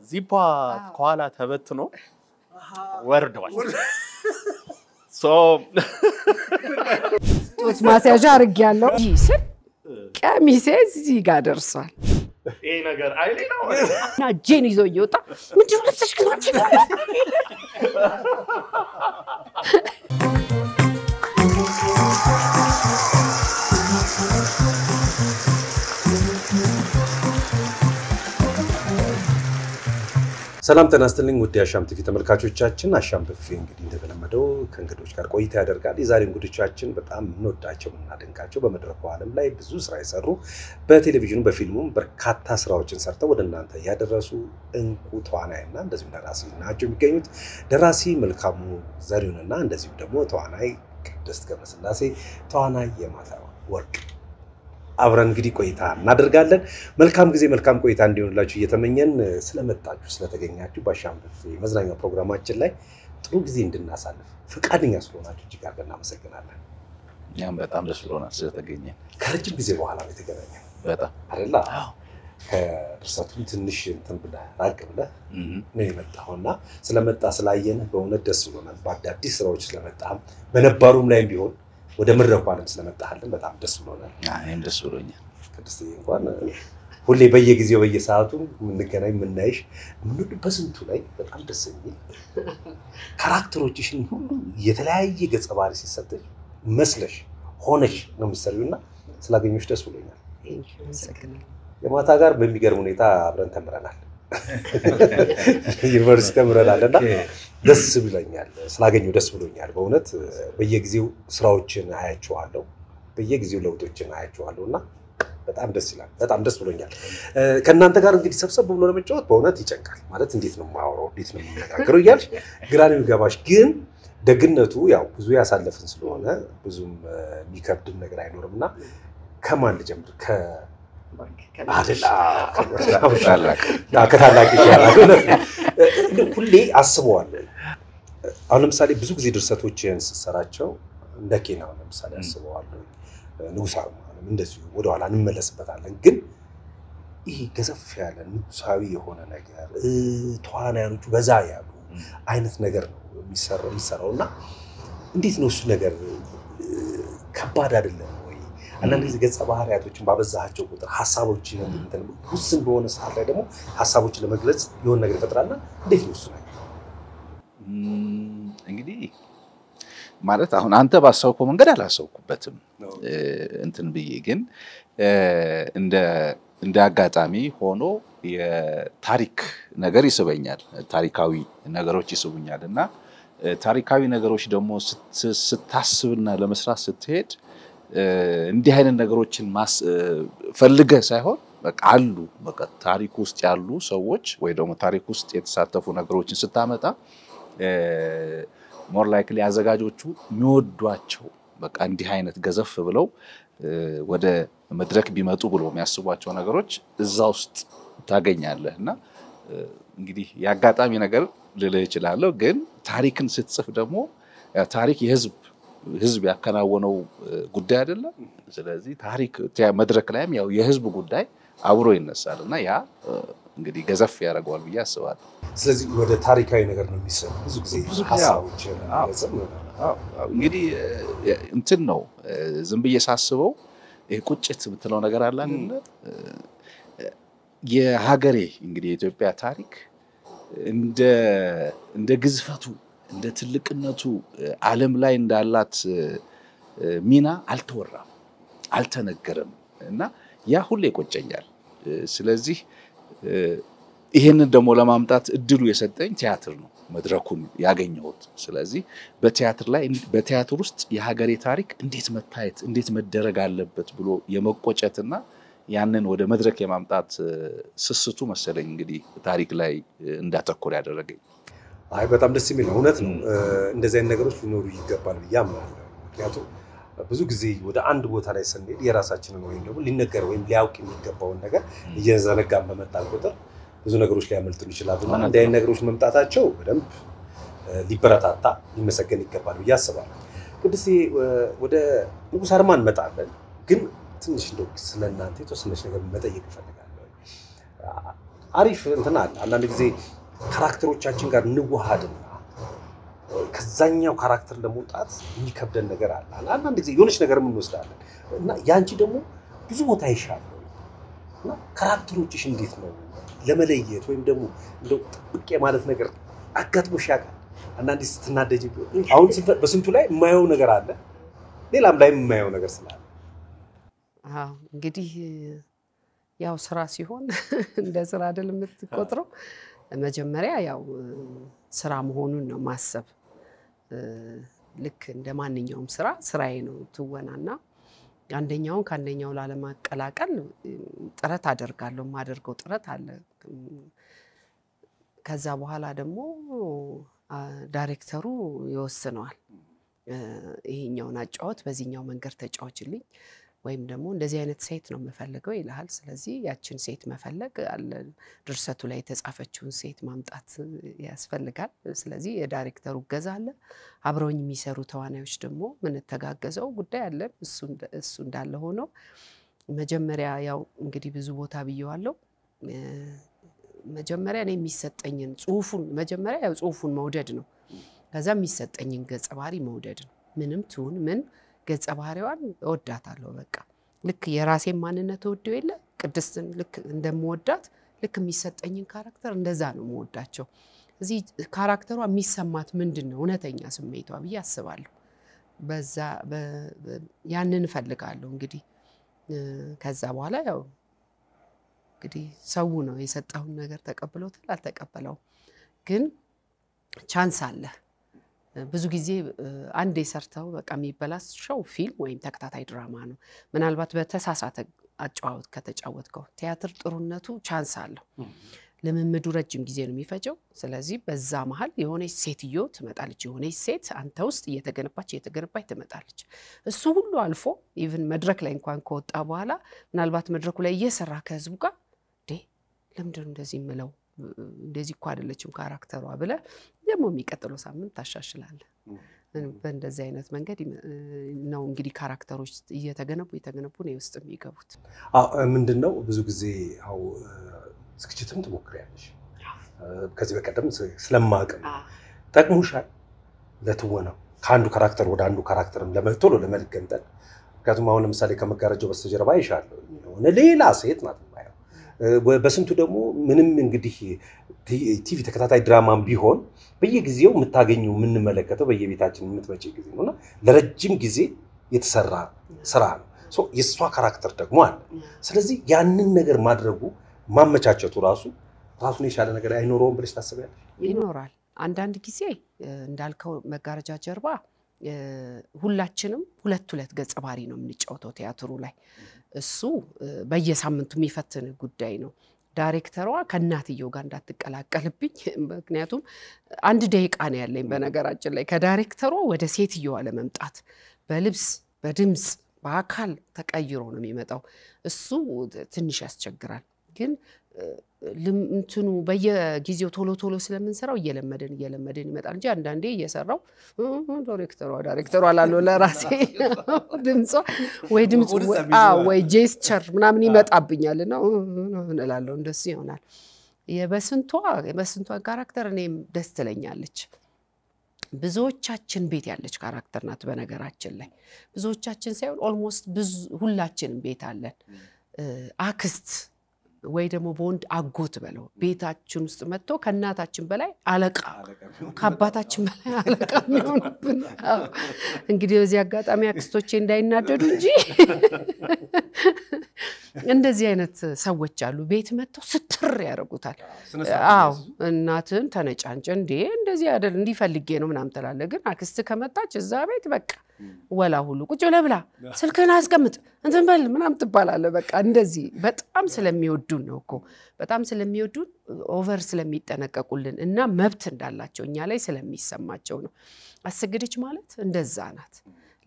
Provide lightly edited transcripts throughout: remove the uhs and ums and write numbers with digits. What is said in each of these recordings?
ዚፓ ከኋላ ተበትኖ ወርደዋል። So ጡት ማስያዣ አድርጌያለሁ። ይህ ስል ቀሚሴ እዚህ ጋር ደርሷል። ይሄ ነገር አይሌ ነው። እና እጄን ይዞ እየወጣ ምንድን ነው ለብሰሽ ግን አንቺ? ሰላም ጤና ይስጥልኝ ውድ የአሻም ቲቪ ተመልካቾቻችን፣ አሻም ብፌ እንግዲህ እንደተለመደው ከእንግዶች ጋር ቆይታ ያደርጋል። የዛሬ እንግዶቻችን በጣም የምንወዳቸው የምናደንቃቸው፣ በመድረኩ ዓለም ላይ ብዙ ስራ የሰሩ፣ በቴሌቪዥኑ በፊልሙም በርካታ ስራዎችን ሰርተው ወደ እናንተ ያደረሱ እንቁ ተዋናይና እንደዚሁም ደራሲ ናቸው የሚገኙት። ደራሲ መልካሙ ዘሪሁንና እንደዚሁም ደግሞ ተዋናይ ቅድስት ገብረስላሴ፣ ተዋናይ የማታ ወርቅ አብረን እንግዲህ ቆይታ እናደርጋለን። መልካም ጊዜ መልካም ቆይታ እንዲሆንላችሁ እየተመኘን ስለመጣችሁ ስለተገኛችሁ በአሻም ብፌ መዝናኛ ፕሮግራማችን ላይ ጥሩ ጊዜ እንድናሳልፍ ፈቃደኛ ስለሆናችሁ እጅግ አድርገን እናመሰግናለን። እኛም በጣም ደስ ብሎናል ስለተገኘ። ከረጅም ጊዜ በኋላ ነው የተገናኘን በጣም። አይደለ? ከድርሰቱም ትንሽ እንትን ብለህ ራቅ ብለህ ነው የመጣኸውና ስለመጣ ስላየንህ በእውነት ደስ ብሎናል። በአዳዲስ ስራዎች ስለመጣህም በነባሩም ላይም ቢሆን ወደ መድረኩ ዓለም ስለመጣህልን በጣም ደስ ብሎናል። እኔም ደስ ብሎኛል። ቅድስትዬ እንኳን ሁሌ በየጊዜው በየሰዓቱ የምንገናኝ የምናይሽ የምንወድ በስንቱ ላይ በጣም ደስ የሚል character ኦችሽን ሁሉ የተለያየ ገጸ ባህሪ ሲሰጥሽ መስለሽ ሆነሽ ነው የምትሰሪው እና ስላገኘሁሽ ደስ ብሎኛል። የማታ ጋር በሚገርም ሁኔታ አብረን ተምረናል፣ ዩኒቨርሲቲ ተምረናል እና ደስ ብሎኛል ስላገኘሁ ደስ ብሎኛል። በእውነት በየጊዜው ስራዎችን አያቸዋለሁ፣ በየጊዜው ለውጦችን አያቸዋለሁ እና በጣም ደስ ይላል። በጣም ደስ ብሎኛል። ከእናንተ ጋር እንግዲህ ሰብሰብ ብሎ ለመጫወት በእውነት ይጨንቃል። ማለት እንዴት ነው የማወራው፣ እንዴት ነው የምነጋገረው እያልሽ ግራ ነው የሚገባሽ። ግን ደግነቱ ያው ብዙ ያሳለፍን ስለሆነ ብዙም የሚከብድም ነገር አይኖርም እና ከማን ልጀምር? ከታላቅ ይሻላል። ሁሌ አስበዋለሁ። አሁን ለምሳሌ ብዙ ጊዜ ድርሰቶችን ስትሰራቸው እንደ ኬን አሁን ለምሳሌ አስበዋለሁ፣ ንጉሥ አርማንም እንደዚሁ ወደኋላ እንመለስበታለን። ግን ይህ ገዘፍ ያለ ንጉሳዊ የሆነ ነገር ተዋናያኖቹ በዛ ያሉ አይነት ነገር ነው የሚሰራው እና እንዴት ነው እሱ ነገር ከባድ አይደለም ወይ? አንዳንድ ጊዜ ገጸ ባህሪያቶችን ባበዛሃቸው ቁጥር ሀሳቦችን ውስን በሆነ ሰዓት ላይ ደግሞ ሀሳቦችን ለመግለጽ የሆነ ነገር ይፈጥራልና እንዴት ነው እሱ ነገር? እንግዲህ ማለት አሁን አንተ ባሰብከው መንገድ አላሰብኩበትም እንትን ብዬ ግን እንደ አጋጣሚ ሆኖ የታሪክ ነገር ይስበኛል፣ ታሪካዊ ነገሮች ይስቡኛል እና ታሪካዊ ነገሮች ደግሞ ስታስብና ለመስራት ስትሄድ እንዲህ አይነት ነገሮችን ፈልገህ ሳይሆን በቃ አሉ፣ በቃ ታሪክ ውስጥ ያሉ ሰዎች ወይ ደግሞ ታሪክ ውስጥ የተሳተፉ ነገሮችን ስታመጣ more likely አዘጋጆቹ የሚወዷቸው በቃ እንዲህ አይነት ገዘፍ ብለው ወደ መድረክ ቢመጡ ብሎ የሚያስቧቸው ነገሮች እዛ ውስጥ ታገኛለህ እና እንግዲህ የአጋጣሚ ነገር ልልህ እችላለሁ። ግን ታሪክን ስትጽፍ ደግሞ ታሪክ የህዝብ ህዝብ ያከናወነው ጉዳይ አይደለም። ስለዚህ ታሪክ መድረክ ላይም ያው የህዝብ ጉዳይ አብሮ ይነሳል እና ያ እንግዲህ ገዘፍ ያደርገዋል ብዬ አስባለሁ። ስለዚህ ወደ ታሪካዊ ነገር ነው የሚሰሩ ብዙ ጊዜ ሀሳቦችን ለመግለጽም እንግዲህ እንትን ነው ዝም ብዬ ሳስበው ይሄ ቁጭት የምትለው ነገር አለ አይደለ? የሀገሬ እንግዲህ የኢትዮጵያ ታሪክ እንደ ግዝፈቱ እንደ ትልቅነቱ ዓለም ላይ እንዳላት ሚና አልተወራም፣ አልተነገረም እና ያ ሁሌ ይቆጨኛል። ስለዚህ ይሄንን ደግሞ ለማምጣት እድሉ የሰጠኝ ቲያትር ነው፣ መድረኩን ያገኘሁት። ስለዚህ በቲያትር ላይ በቲያትር ውስጥ የሀገሬ ታሪክ እንዴት መታየት እንዴት መደረግ አለበት ብሎ የመቆጨትና ያንን ወደ መድረክ የማምጣት ስስቱ መሰለኝ እንግዲህ ታሪክ ላይ እንዳተኮር ያደረገኝ። አይ በጣም ደስ የሚል ነው። እውነት ነው። እንደዚህ አይነት ነገሮች ሊኖሩ ይገባል ብዬ አምናለሁ። ምክንያቱም ብዙ ጊዜ ወደ አንድ ቦታ ላይ ስንሄድ የራሳችንን ወይም ደግሞ ሊነገር ወይም ሊያውቅ የሚገባውን ነገር እየዘነጋን በመጣን ቁጥር ብዙ ነገሮች ሊያመልጡን ይችላሉ እና እንዲህ አይነት ነገሮች መምጣታቸው በደንብ ሊበረታታ ሊመሰገን ይገባል ብዬ አስባለሁ። ቅድስቴ፣ ወደ ንጉሥ አርማ እንመጣለን፣ ግን ትንሽ እንደው ስለ እናንተ የተወሰነች ነገር መጠየቅ እፈልጋለሁ። አሪፍ እንትን አለ። አንዳንድ ጊዜ character ኦቻችን ጋር እንዋሃድና ከዛኛው character ለመውጣት የሚከብደን ነገር አለ። አንዳንድ ጊዜ የሆነች ነገር እንወስዳለን እና ያንቺ ደግሞ ብዙ ቦታ ይሻላል እና character ኦችሽ እንዴት ነው ለመለየት ወይም ደግሞ እንደው ጥብቅ የማለት ነገር አጋጥሞሽ ያውቃል? አንዳንዴ ስትናደጂ አሁን በስንቱ ላይ የማየው ነገር አለ፣ ሌላም ላይ የማየው ነገር ስላለ። አዎ እንግዲህ ያው ስራ ሲሆን እንደ ስራ አይደል የምትቆጥረው። መጀመሪያ ያው ስራ መሆኑን ነው ማሰብ። ልክ እንደ ማንኛውም ስራ ስራዬ ነው ትወናና አንደኛውን ከአንደኛው ላለማቀላቀል ጥረት አደርጋለሁ። የማደርገው ጥረት አለ። ከዛ በኋላ ደግሞ ዳይሬክተሩ ይወስነዋል። ይሄኛውን አጫወት፣ በዚህኛው መንገድ ተጫወችልኝ፣ ወይም ደግሞ እንደዚህ አይነት ሴት ነው የምፈልገው ይልሃል። ስለዚህ ያችን ሴት መፈለግ አለ፣ ድርሰቱ ላይ የተጻፈችውን ሴት ማምጣት ያስፈልጋል። ስለዚህ የዳይሬክተሩ እገዛ አለ። አብረውኝ የሚሰሩ ተዋናዮች ደግሞ የምንተጋገዘው ጉዳይ አለ። እሱ እንዳለ ሆኖ መጀመሪያ ያው እንግዲህ ብዙ ቦታ ብየዋለሁ። መጀመሪያ እኔ የሚሰጠኝን ጽሁፉን መጀመሪያ ያው ጽሁፉን መውደድ ነው። ከዛ የሚሰጠኝን ገጸ ባህሪ መውደድ ነው። ምንም ትሁን ምን ገጸ ባህሪዋን እወዳታለሁ። በቃ ልክ የራሴን ማንነት እወደው የለ ቅድስትን ልክ እንደምወዳት ልክ የሚሰጠኝን character እንደዛ ነው የምወዳቸው። እዚህ character ዋ የሚሰማት ምንድን ነው እውነተኛ ስሜቷ ብዬ አስባለሁ። በዛ ያንን እፈልጋለሁ። እንግዲህ ከዛ በኋላ ያው እንግዲህ ሰው ነው የሰጠውን ነገር ተቀብሎታል አልተቀበለውም፣ ግን chance አለ። ብዙ ጊዜ አንዴ ሰርተው በቃ የሚበላሸው ፊልም ወይም ተከታታይ ድራማ ነው። ምናልባት በተሳሳተ አጨዋወት ከተጫወትከው። ቲያትር ጥሩነቱ chance አለው። ልምምዱ ረጅም ጊዜ ነው የሚፈጀው። ስለዚህ በዛ መሀል የሆነች ሴትዮ ትመጣለች። የሆነች ሴት አንተ ውስጥ እየተገነባች እየተገነባች ትመጣለች። እሱ ሁሉ አልፎ even መድረክ ላይ እንኳን ከወጣ በኋላ ምናልባት መድረኩ ላይ እየሰራ ከህዝቡ ጋር እንዴ ለምንድን ነው እንደዚህ የምለው እንደዚህ እኮ አይደለችም character ዋ ብለህ ደግሞ የሚቀጥለው ሳምንት ታሻሽላለህ። በእንደዚህ አይነት መንገድ ነው እንግዲህ character ኦች እየተገነቡ እየተገነቡ ነው ውስጥ የሚገቡት። ምንድነው ብዙ ጊዜ ያው ዝግጅትም ትሞክሪያለሽ። ከዚህ በቀደም ስለማውቅ ነው። ጠቅሞሻል ለትወናው ከአንዱ character ወደ አንዱ character ም ቶሎ ለመገንጠል። ምክንያቱም አሁን ለምሳሌ ከመጋረጃው በስተጀርባ ይሻለሁ የሆነ ሌላ ሴት ናት የማየው። በስንቱ ደግሞ ምንም እንግዲህ ቲቪ ተከታታይ ድራማም ቢሆን በየጊዜው የምታገኘው የምንመለከተው በየቤታችን የምትመጪ ጊዜ ነውና ለረጅም ጊዜ የተሰራ ስራ ነው። የእሷ character ደግሞ አለ። ስለዚህ ያንን ነገር ማድረጉ ማመቻቸቱ ራሱን የቻለ ነገር አይኖረውም ብለሽ ታስቢያለሽ? ይኖራል። አንዳንድ ጊዜ እንዳልከው መጋረጃ ጀርባ ሁላችንም ሁለት ሁለት ገጸ ባህሪ ነው የምንጫወተው ቲያትሩ ላይ። እሱ በየሳምንቱ የሚፈትን ጉዳይ ነው። ዳይሬክተሯ ከእናትየው ጋር እንዳትቀላቀልብኝ፣ ምክንያቱም አንድ ደቂቃ ነው ያለኝ በነገራችን ላይ ከዳይሬክተሯ ወደ ሴትየዋ ለመምጣት በልብስ በድምፅ በአካል ተቀይሮ ነው የሚመጣው። እሱ ትንሽ ያስቸግራል። ግን እንትኑ በየጊዜው ቶሎ ቶሎ ስለምንሰራው እየለመድን እየለመድን ይመጣል እንጂ አንዳንዴ እየሰራው ዳይሬክተሯ ዳይሬክተሯ እላለሁ ለራሴ ድምጿ ወይ ድምጽ ወይ gesture ምናምን ይመጣብኛል እና እላለሁ። እንደሱ ይሆናል። የበስንቷ character እኔም ደስ ትለኛለች። ብዙዎቻችን ቤት ያለች character ናት። በነገራችን ላይ ብዙዎቻችን ሳይሆን almost ብዙ ሁላችንም ቤት አለን። አክስት ወይ ደግሞ በወንድ አጎት በለው ቤታችን ውስጥ መጥቶ ከእናታችን በላይ አለቃ ከአባታችን በላይ አለቃ የሚሆንብን። እንግዲህ በዚህ አጋጣሚ አክስቶቼ እንዳይናደዱ እንጂ እንደዚህ አይነት ሰዎች አሉ። ቤት መጥተው ስትር ያደርጉታል። አዎ እናትን ተነጫንጭ እንዴ እንደዚህ አይደል እንዲፈልጌ ነው ምናምን ትላለህ። ግን አክስት ከመጣች እዛ ቤት በቃ ወላ ሁሉ ቁጭ ብለህ ብላ፣ ስልክህን አስቀምጥ፣ እንትን በል ምናምን ትባላለህ። በቃ እንደዚህ በጣም ስለሚወዱን ነው እኮ በጣም ስለሚወዱን over ስለሚጠነቀቁልን እና መብት እንዳላቸው እኛ ላይ ስለሚሰማቸው ነው። አሰገደች ማለት እንደዛ ናት።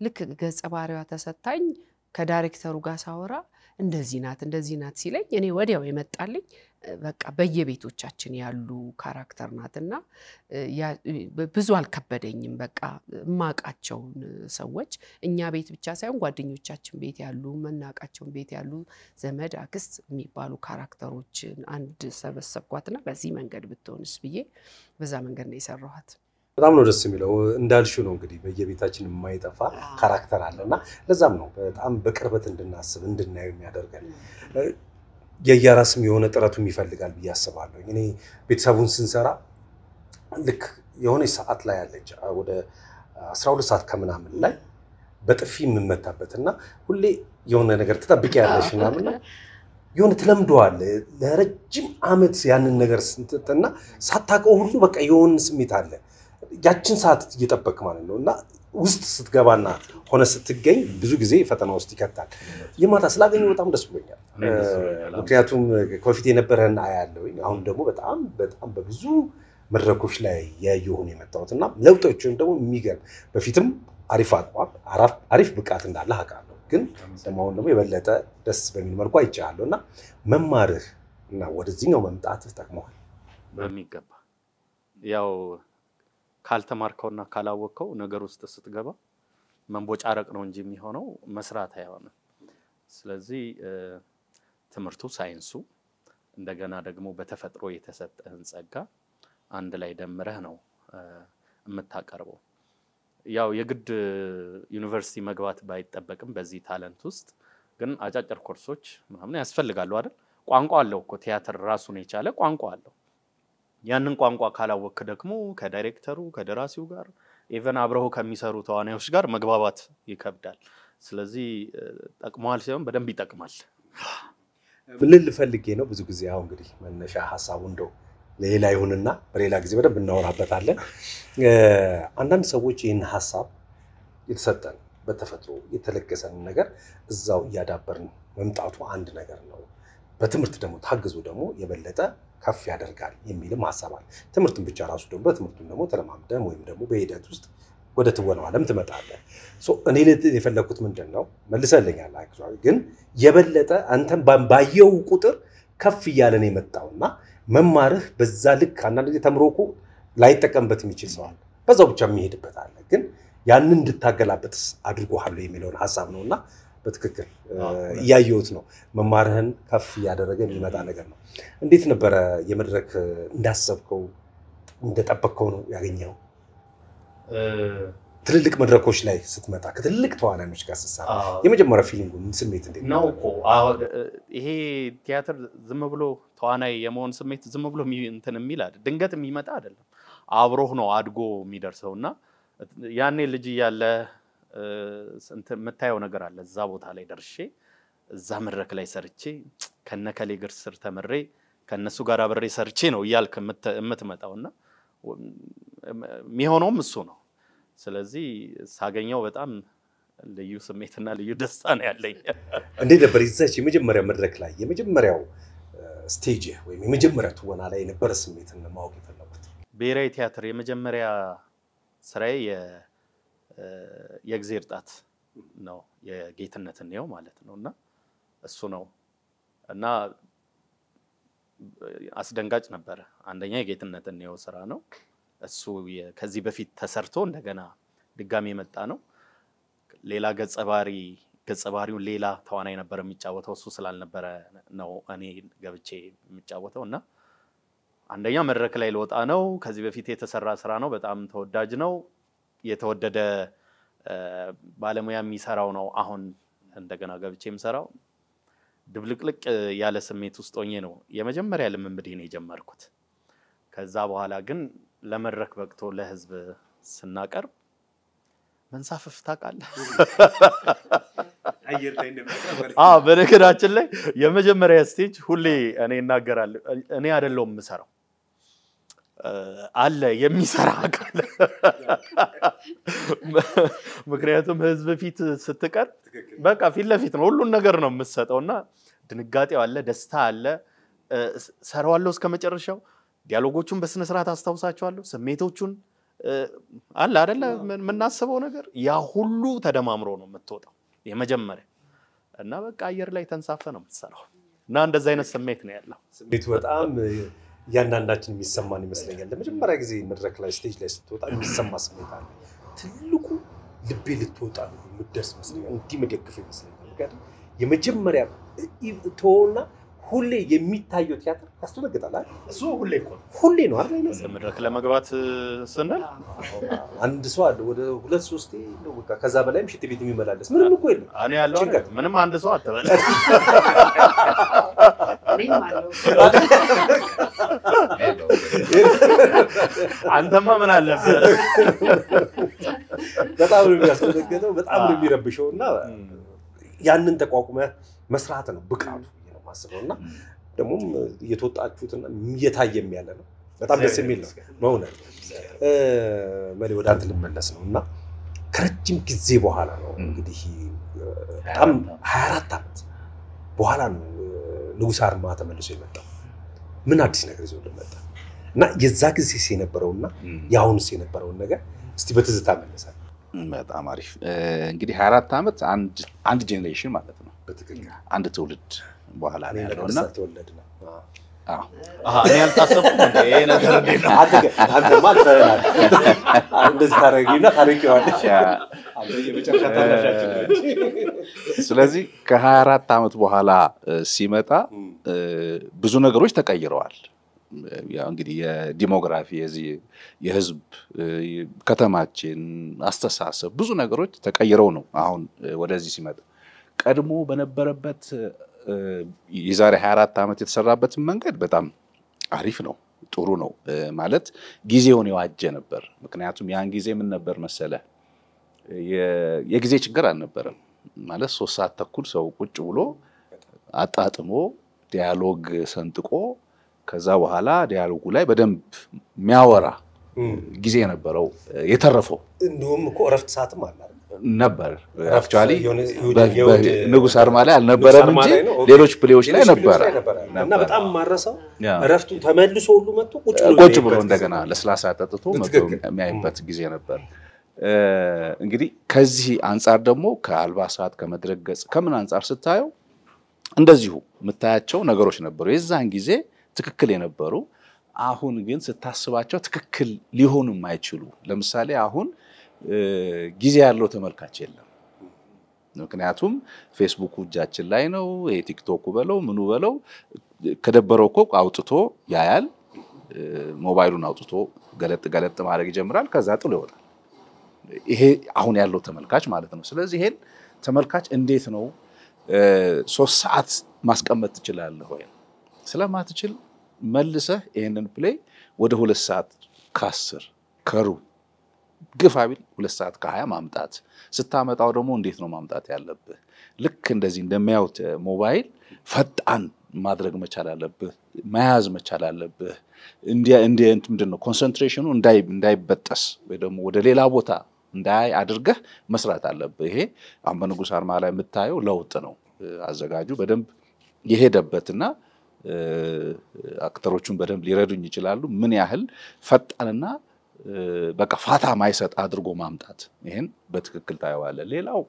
ልክ ገጸ ባህሪዋ ተሰታኝ ከዳይሬክተሩ ጋር ሳወራ እንደዚህ ናት እንደዚህ ናት ሲለኝ እኔ ወዲያው የመጣልኝ በቃ በየቤቶቻችን ያሉ character ናትና ብዙ አልከበደኝም። በቃ እማቃቸውን ሰዎች እኛ ቤት ብቻ ሳይሆን ጓደኞቻችን ቤት ያሉ መናቃቸውን ቤት ያሉ ዘመድ አክስት የሚባሉ character ኦችን አንድ ሰበሰብኳትና በዚህ መንገድ ብትሆንስ ብዬ በዛ መንገድ ነው የሰራኋት። በጣም ነው ደስ የሚለው። እንዳልሽው ነው እንግዲህ በየቤታችን የማይጠፋ character አለና ለዛም ነው በጣም በቅርበት እንድናስብ እንድናየው የሚያደርገን። የየራስም የሆነ ጥረቱም ይፈልጋል ብዬ አስባለሁ። እኔ ቤተሰቡን ስንሰራ ልክ የሆነ ሰዓት ላይ ያለች ወደ 12 ሰዓት ከምናምን ላይ በጥፊ የምመታበት እና ሁሌ የሆነ ነገር ትጠብቂያለሽ ምናምን የሆነ ትለምደዋለህ ለረጅም ዓመት ያንን ነገር ስንትና ሳታውቀው ሁሉ በቃ የሆነ ስሜት አለ ያችን ሰዓት እየጠበቅ ማለት ነው። እና ውስጥ ስትገባና ሆነ ስትገኝ ብዙ ጊዜ ፈተና ውስጥ ይከታል። የማታ ስላገኘሁ በጣም ደስ ብሎኛል። ምክንያቱም ከበፊት የነበረን አያለሁኝ አሁን ደግሞ በጣም በጣም በብዙ መድረኮች ላይ ያየሁ ነው የመጣሁት እና ለውጦችን ደግሞ የሚገርም በፊትም አሪፍ አቋም አሪፍ ብቃት እንዳለ አውቃለሁ፣ ግን ደግሞ አሁን ደግሞ የበለጠ ደስ በሚል መልኩ አይቻለሁ። እና መማርህ እና ወደዚህኛው መምጣትህ ጠቅሞሃል በሚገባ። ያው ካልተማርከውና ካላወቅከው ነገር ውስጥ ስትገባ መንቦጫረቅ ነው እንጂ የሚሆነው መስራት አይሆንም። ስለዚህ ትምህርቱ፣ ሳይንሱ እንደገና ደግሞ በተፈጥሮ የተሰጠህን ጸጋ አንድ ላይ ደምረህ ነው የምታቀርበው። ያው የግድ ዩኒቨርሲቲ መግባት ባይጠበቅም በዚህ talent ውስጥ ግን አጫጭር ኮርሶች ምናምን ያስፈልጋሉ አይደል? ቋንቋ አለው እኮ ቲያትር ራሱን የቻለ ቋንቋ አለው። ያንን ቋንቋ ካላወቅክ ደግሞ ከዳይሬክተሩ ከደራሲው ጋር even አብረው ከሚሰሩ ተዋናዮች ጋር መግባባት ይከብዳል። ስለዚህ ጠቅሟል ሳይሆን በደንብ ይጠቅማል። ምን ልፈልጌ ነው ብዙ ጊዜ አሁን እንግዲህ መነሻ ሀሳቡ እንደው ሌላ ይሁንና በሌላ ጊዜ በደንብ እናወራበታለን። አንዳንድ ሰዎች ይህን ሀሳብ የተሰጠን በተፈጥሮ የተለገሰን ነገር እዛው እያዳበርን መምጣቱ አንድ ነገር ነው። በትምህርት ደግሞ ታግዞ ደግሞ የበለጠ ከፍ ያደርጋል የሚልም ሀሳብ አለ። ትምህርትን ብቻ ራሱ ደግሞ በትምህርቱም ደግሞ ተለማምደን ወይም ደግሞ በሂደት ውስጥ ወደ ትወናው ዓለም ትመጣለህ። እኔ የፈለኩት ምንድን ነው መልሰልኛል፣ ግን የበለጠ አንተን ባየው ቁጥር ከፍ እያለ ነው የመጣውና መማርህ በዛ ልክ አንዳንድ ጊዜ ተምሮ እኮ ላይጠቀምበት የሚችል ሰው አለ፣ በዛው ብቻ የሚሄድበት አለ። ግን ያንን እንድታገላበጥስ አድርጎሃል የሚለውን ሀሳብ ነውና በትክክል እያየሁት ነው። መማርህን ከፍ እያደረገ የሚመጣ ነገር ነው። እንዴት ነበረ የመድረክ እንዳሰብከው እንደጠበቅከው ነው ያገኘኸው? ትልልቅ መድረኮች ላይ ስትመጣ ከትልልቅ ተዋናዮች ጋር ስትሰራ የመጀመሪያ feeling ኡ ስሜት እንዴት ነው? እኮ ይሄ ቲያትር ዝም ብሎ ተዋናይ የመሆን ስሜት ዝም ብሎ እንትን የሚል አይደል፣ ድንገት የሚመጣ አይደለም። አብሮህ ነው አድጎ የሚደርሰውና ያኔ ልጅ እያለ የምታየው ነገር አለ። እዛ ቦታ ላይ ደርሼ እዛ መድረክ ላይ ሰርቼ ከነከሌ እግር ስር ተምሬ ከነሱ ጋር አብሬ ሰርቼ ነው እያልክ የምትመጣውና የሚሆነውም እሱ ነው። ስለዚህ ሳገኘው በጣም ልዩ ስሜትና ልዩ ደስታ ነው ያለኝ። እንዴት ነበር የዛች የመጀመሪያ መድረክ ላይ የመጀመሪያው stage ወይም የመጀመሪያ ትወና ላይ የነበረ ስሜትን ማወቅ የፈለኩት? ብሔራዊ ቲያትር የመጀመሪያ ስራዬ የእግዜር ጣት ነው፣ የጌትነት እንየው ማለት ነው። እና እሱ ነው እና አስደንጋጭ ነበረ። አንደኛ የጌትነት እንየው ስራ ነው እሱ ከዚህ በፊት ተሰርቶ እንደገና ድጋሚ የመጣ ነው። ሌላ ገጸ ባህሪውን ሌላ ተዋናይ ነበር የሚጫወተው፣ እሱ ስላልነበረ ነው እኔ ገብቼ የሚጫወተው። እና አንደኛ መድረክ ላይ ልወጣ ነው። ከዚህ በፊት የተሰራ ስራ ነው፣ በጣም ተወዳጅ ነው፣ የተወደደ ባለሙያ የሚሰራው ነው። አሁን እንደገና ገብቼ የምሰራው ድብልቅልቅ ያለ ስሜት ውስጥ ሆኜ ነው የመጀመሪያ ልምምዴን የጀመርኩት። ከዛ በኋላ ግን ለመድረክ በቅቶ ለህዝብ ስናቀርብ መንሳፈፍ ታውቃለህ። አዎ፣ በነገራችን ላይ የመጀመሪያ stage ሁሌ እኔ እናገራለሁ፣ እኔ አይደለሁም የምሰራው አለ የሚሰራ አካል። ምክንያቱም ህዝብ ፊት ስትቀርብ በቃ ፊት ለፊት ነው ሁሉን ነገር ነው የምትሰጠው እና ድንጋጤው አለ፣ ደስታ አለ። ሰራዋለሁ እስከ መጨረሻው። dialogue ኦቹን በስነ ስርዓት አስታውሳቸዋለሁ። ስሜቶቹን አለ አይደለ የምናስበው ነገር ያ ሁሉ ተደማምሮ ነው የምትወጣው የመጀመሪያ እና በቃ አየር ላይ ተንሳፈ ነው የምትሰራው እና እንደዛ አይነት ስሜት ነው ያለው። ስሜቱ በጣም እያንዳንዳችን የሚሰማን ይመስለኛል። ለመጀመሪያ ጊዜ መድረክ ላይ stage ላይ ስትወጣ የሚሰማ ስሜት አለ። ትልቁ ልቤ ልትወጣ የምትደርስ ይመስለኛል፣ እንዲህ መደግፈው ይመስለኛል። ምክንያቱም የመጀመሪያ ተወውና ሁሌ የሚታየው ቲያትር ያስደነግጣል አይደል? እሱ ሁሌ እኮ ነው ሁሌ ነው አይደል? አይመስልም? መድረክ ለመግባት ስንል አንድ ሰው አለ ወደ ሁለት ሶስቴ ነው በቃ ከዛ በላይም ሽንት ቤት የሚመላለስ ምንም እኮ የለም። እኔ ያለው ጭንቀት። ምንም አንድ ሰው አትበል። እኔም አለው። አንተማ ምን አለብህ? በጣም ነው የሚያስደነግጠው፣ በጣም ነው የሚረብሸው እና ያንን ተቋቁመ መስራት ነው ብቃቱ ብዬ ነው የማስበው። እና ደግሞም እየተወጣችሁትና እየታየም ያለ ነው። በጣም ደስ የሚል ነው በእውነት። መሪ ወደ አንተ ልመለስ ነው እና ከረጅም ጊዜ በኋላ ነው እንግዲህ በጣም 24 ዓመት በኋላ ነው ንጉሥ አርማ ተመልሶ የመጣው። ምን አዲስ ነገር ይዞ እንደመጣ እና የዛ ጊዜ የነበረውና የአሁኑስ የነበረውን ነገር እስቲ በትዝታ መለሳል። በጣም አሪፍ። እንግዲህ 24 ዓመት አንድ generation ማለት ነው። በትክክል አንድ ትውልድ በኋላ ነው እኔ ያለው እና ለቅዱስ ተወለድን። አዎ አሃ፣ እኔ አልታሰብኩም እንዴ? ይሄ ነገር እንዴት ነው? አንተማ አልፈህናል። እንደዚህ ታደርጊና ታረቂዋለሽ። አንተ የመጨረሻ ታናሻችን ነህ። ስለዚህ ከ24 ዓመት በኋላ ሲመጣ ብዙ ነገሮች ተቀይረዋል። ያው እንግዲህ የ demography የዚህ የህዝብ ከተማችን አስተሳሰብ ብዙ ነገሮች ተቀይረው ነው አሁን ወደዚህ ሲመጣ። ቀድሞ በነበረበት የዛሬ 24 ዓመት የተሰራበትን መንገድ በጣም አሪፍ ነው፣ ጥሩ ነው ማለት ጊዜውን የዋጀ ነበር። ምክንያቱም ያን ጊዜ ምን ነበር መሰለ የጊዜ ችግር አልነበረም። ማለት 3 ሰዓት ተኩል ሰው ቁጭ ብሎ አጣጥሞ dialogue ሰንጥቆ ከዛ በኋላ dialogue ኡ ላይ በደንብ የሚያወራ ጊዜ ነበረው። የተረፈው እንደውም እኮ እረፍት ሰዓትም አለ አይደል? ነበር። እረፍት actually የሆነ- የእሑድ- ንጉሥ አርማ ላይ አልነበረም ንጉሥ አርማ እንጂ ላይ ነው። okay። ሌሎች play ዎች ላይ ሌሎች ነበረ play ዎች ላይ ነበረ እና ነበረ። በጣም ማረሰው ያ። እረፍቱ ተመልሶ ሁሉ መጥቶ ቁጭ ብሎ ቁጭ ብሎ የሚያይበት እንደገና ጊዜ። ለስላሳ ጠጥቶ መጥቶ በትክክል። የሚያይበት ጊዜ ነበር። እንግዲህ ከዚህ አንጻር ደግሞ ከአልባሳት ከመድረክ ገጽ ከምን አንጻር ስታየው እንደዚሁ የምታያቸው ነገሮች ነበሩ የዛን ጊዜ ትክክል የነበሩ፣ አሁን ግን ስታስባቸው ትክክል ሊሆኑ የማይችሉ። ለምሳሌ አሁን ጊዜ ያለው ተመልካች የለም። ምክንያቱም ፌስቡኩ እጃችን ላይ ነው፣ የቲክቶኩ በለው ምኑ በለው ከደበረው እኮ አውጥቶ ያያል። ሞባይሉን አውጥቶ ገለጥ ገለጥ ማድረግ ይጀምራል። ከዛ ጥሎ ይወጣል። ይሄ አሁን ያለው ተመልካች ማለት ነው። ስለዚህ ይሄን ተመልካች እንዴት ነው 3 ሰዓት ማስቀመጥ ትችላለህ ወይ? ስለማትችል መልሰህ ይሄንን play ወደ 2 ሰዓት ከ10 ከሩብ ግፋ ቢል 2 ሰዓት ከ20 ማምጣት። ስታመጣው ደግሞ እንዴት ነው ማምጣት ያለብህ? ልክ እንደዚህ እንደሚያዩት ሞባይል ፈጣን ማድረግ መቻል አለብህ፣ መያዝ መቻል አለብህ። እንደ ምንድን ነው concentration ኑ እንዳይበጠስ ወይ ደግሞ ወደ ሌላ ቦታ እንዳያይ አድርገህ መስራት አለብህ። ይሄ አሁን በንጉሥ አርማ ላይ የምታየው ለውጥ ነው። አዘጋጁ በደንብ የሄደበትና actor ኦቹን በደንብ ሊረዱኝ ይችላሉ። ምን ያህል ፈጣንና በቃ ፋታ ማይሰጥ አድርጎ ማምጣት ይሄን በትክክል ታየዋለህ። ሌላው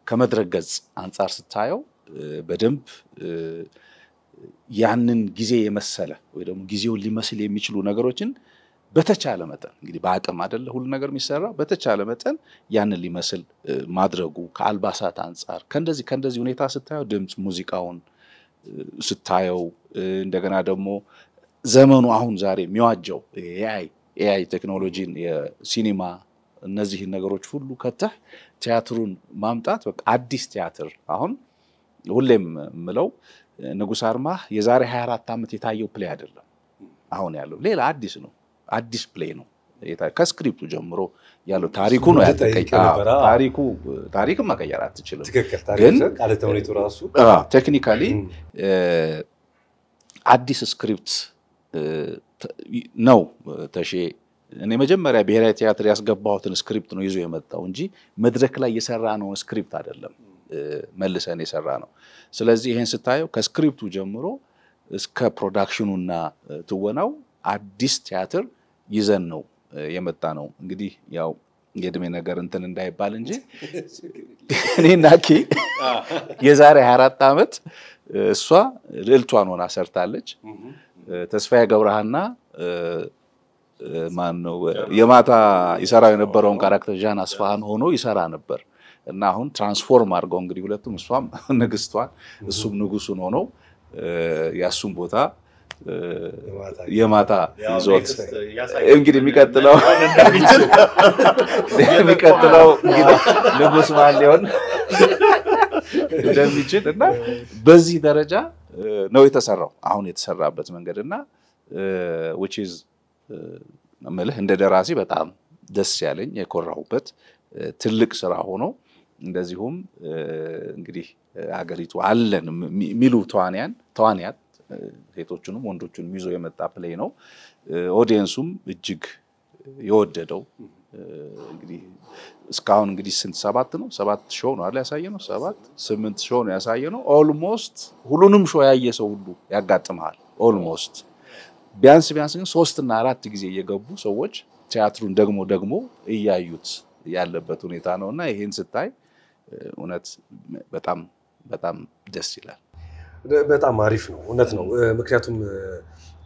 ከመድረክ ገጽ አንጻር ስታየው በደንብ ያንን ጊዜ የመሰለ ወይ ደግሞ ጊዜውን ሊመስል የሚችሉ ነገሮችን በተቻለ መጠን እንግዲህ በአቅም አይደለ ሁሉ ነገር የሚሰራ፣ በተቻለ መጠን ያንን ሊመስል ማድረጉ ከአልባሳት አንጻር ከእንደዚህ ሁኔታ ስታየው ድምፅ፣ ሙዚቃውን ስታየው እንደገና ደግሞ ዘመኑ አሁን ዛሬ የሚዋጀው AI ቴክኖሎጂን የሲኒማ እነዚህን ነገሮች ሁሉ ከተህ ቲያትሩን ማምጣት በቃ አዲስ ቲያትር። አሁን ሁሌም የምለው ንጉሥ አርማህ የዛሬ 24 ዓመት የታየው play አይደለም። አሁን ያለው ሌላ አዲስ ነው፣ አዲስ play ነው። ከ script ኡ ጀምሮ ያለው ታሪኩ ነው ያልተቀየረ። ታሪኩ ታሪክን መቀየር አትችልም። ትክክል። ግን ቃለ ተውኔቱ ራሱ technically አዲስ script ነው። ተሼ እኔ መጀመሪያ ብሔራዊ ቲያትር ያስገባሁትን script ነው ይዞ የመጣው እንጂ መድረክ ላይ የሰራ ነው script አይደለም፣ መልሰን የሰራ ነው። ስለዚህ ይሄን ስታየው ከ script ኡ ጀምሮ እስከ production ኑና ትወናው አዲስ ቲያትር ይዘን ነው የመጣ ነው። እንግዲህ ያው የእድሜ ነገር እንትን እንዳይባል እንጂ እኔና ኪ የዛሬ 24 ዓመት እሷ ልዕልቷን ሆና ሰርታለች። ተስፋዬ ገብረሃና ማን ነው የማታ ይሰራው የነበረውን character ዣን አስፋሃን ሆኖ ይሰራ ነበር እና አሁን transform አድርገው እንግዲህ ሁለቱም እሷም ንግስቷን እሱም ንጉሱን ሆነው ያሱን ቦታ የማታ ይዞት እንግዲህ የሚቀጥለው እንግዲህ ንጉስ ማን ሊሆን እንደሚችል እና በዚህ ደረጃ ነው የተሰራው አሁን የተሰራበት መንገድ እና which is እምልህ እንደ ደራሲ በጣም ደስ ያለኝ የኮራሁበት ትልቅ ስራ ሆኖ እንደዚሁም እንግዲህ ሀገሪቱ አለን የሚሉ ተዋንያት ሴቶቹንም ወንዶቹንም ይዞ የመጣ play ነው። audience ኡም እጅግ የወደደው እንግዲህ እስካሁን እንግዲህ ስንት 7 ነው 7 show ነው አይደል ያሳየነው 7 8 show ነው ያሳየነው። almost ሁሉንም show ያየ ሰው ሁሉ ያጋጥማል። almost ቢያንስ ቢያንስ ግን 3 እና 4 ጊዜ እየገቡ ሰዎች ቲያትሩን ደግሞ እያዩት ያለበት ሁኔታ ነውና ይሄን ስታይ እውነት በጣም በጣም ደስ ይላል። በጣም አሪፍ ነው፣ እውነት ነው። ምክንያቱም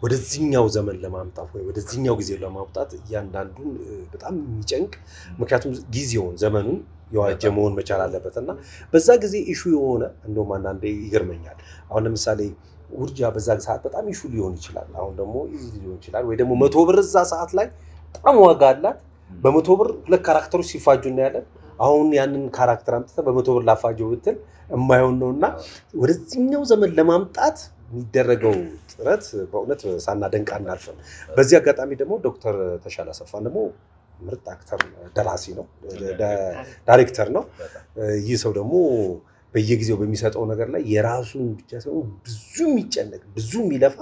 ወደዚህኛው ዘመን ለማምጣት ወይ ወደዚህኛው ጊዜ ለማምጣት እያንዳንዱን በጣም የሚጨንቅ ምክንያቱም ጊዜውን ዘመኑን የዋጀ መሆን መቻል አለበት እና በዛ ጊዜ issue የሆነ እንደውም አንዳንዴ ይገርመኛል። አሁን ለምሳሌ ውርጃ በዛ ሰዓት በጣም issue ሊሆን ይችላል። አሁን ደግሞ easy ሊሆን ይችላል። ወይ ደግሞ 100 ብር እዛ ሰዓት ላይ በጣም ዋጋ አላት። በ100 ብር ሁለት character ኦች ሲፋጁ እናያለን። አሁን ያንን character አምጥተህ በ100 ብር ላፋጀው ብትል የማይሆን ነውና ወደዚህኛው ዘመን ለማምጣት የሚደረገው ጥረት በእውነት ሳናደንቅ አናልፍም። በዚህ አጋጣሚ ደግሞ ዶክተር ተሻለ አሰፋ ደግሞ ምርጥ actor ደራሲ ነው፣ ዳይሬክተር ነው። ይህ ሰው ደግሞ በየጊዜው በሚሰጠው ነገር ላይ የራሱን ብቻ ሳይሆን ብዙ የሚጨነቅ ብዙ የሚለፋ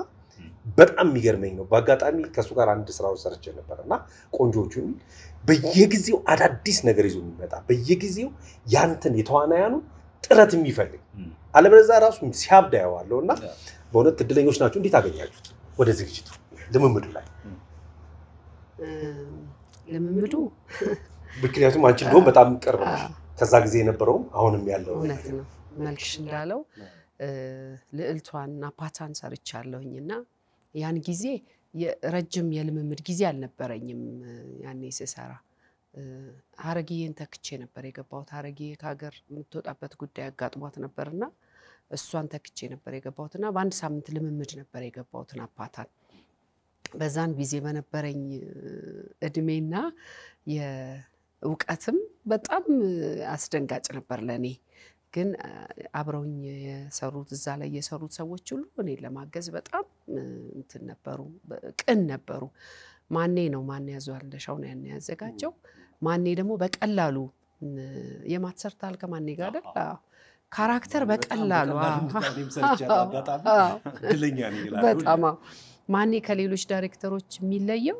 በጣም የሚገርመኝ ነው። በአጋጣሚ ከእሱ ጋር አንድ ስራውን ሰርቼ ነበር እና ቆንጆቹ የሚል በየጊዜው አዳዲስ ነገር ይዞ የሚመጣ በየጊዜው ያንተን የተዋናያኑ ጥረት የሚፈልግ አለበለዚያ ራሱ ሲያብድ አየዋለሁ። እና በእውነት እድለኞች ናቸው። እንዴት አገኛችሁት? ወደ ዝግጅቱ ልምምዱ ላይ ልምምዱ ምክንያቱም አንቺ እንደውም በጣም ቅርብ ነሽ ከዛ ጊዜ የነበረውም አሁንም ያለው እውነት ነው። መልክሽ እንዳለው ልዕልቷን ናፓታን ሰርቻለሁኝ እና ያን ጊዜ ረጅም የልምምድ ጊዜ አልነበረኝም። ያኔ ስሰራ ሀረግዬን ተክቼ ነበር የገባሁት። ሀረግዬ ከሀገር የምትወጣበት ጉዳይ አጋጥሟት ነበርና እሷን ተክቼ ነበር የገባሁትና በአንድ ሳምንት ልምምድ ነበር የገባሁት ናፓታን። በዛን ጊዜ በነበረኝ እድሜና የእውቀትም በጣም አስደንጋጭ ነበር ለኔ። ግን አብረውኝ የሰሩት እዛ ላይ የሰሩት ሰዎች ሁሉ እኔን ለማገዝ በጣም እንትን ነበሩ፣ ቅን ነበሩ። ማኔ ነው ማን ያዟል እንደሻው ነው ያን ያዘጋጀው። ማኔ ደግሞ በቀላሉ የማትሰርታል ከማኔ ጋር አይደል? character በቀላሉ በጣም ማኔ ከሌሎች ዳይሬክተሮች የሚለየው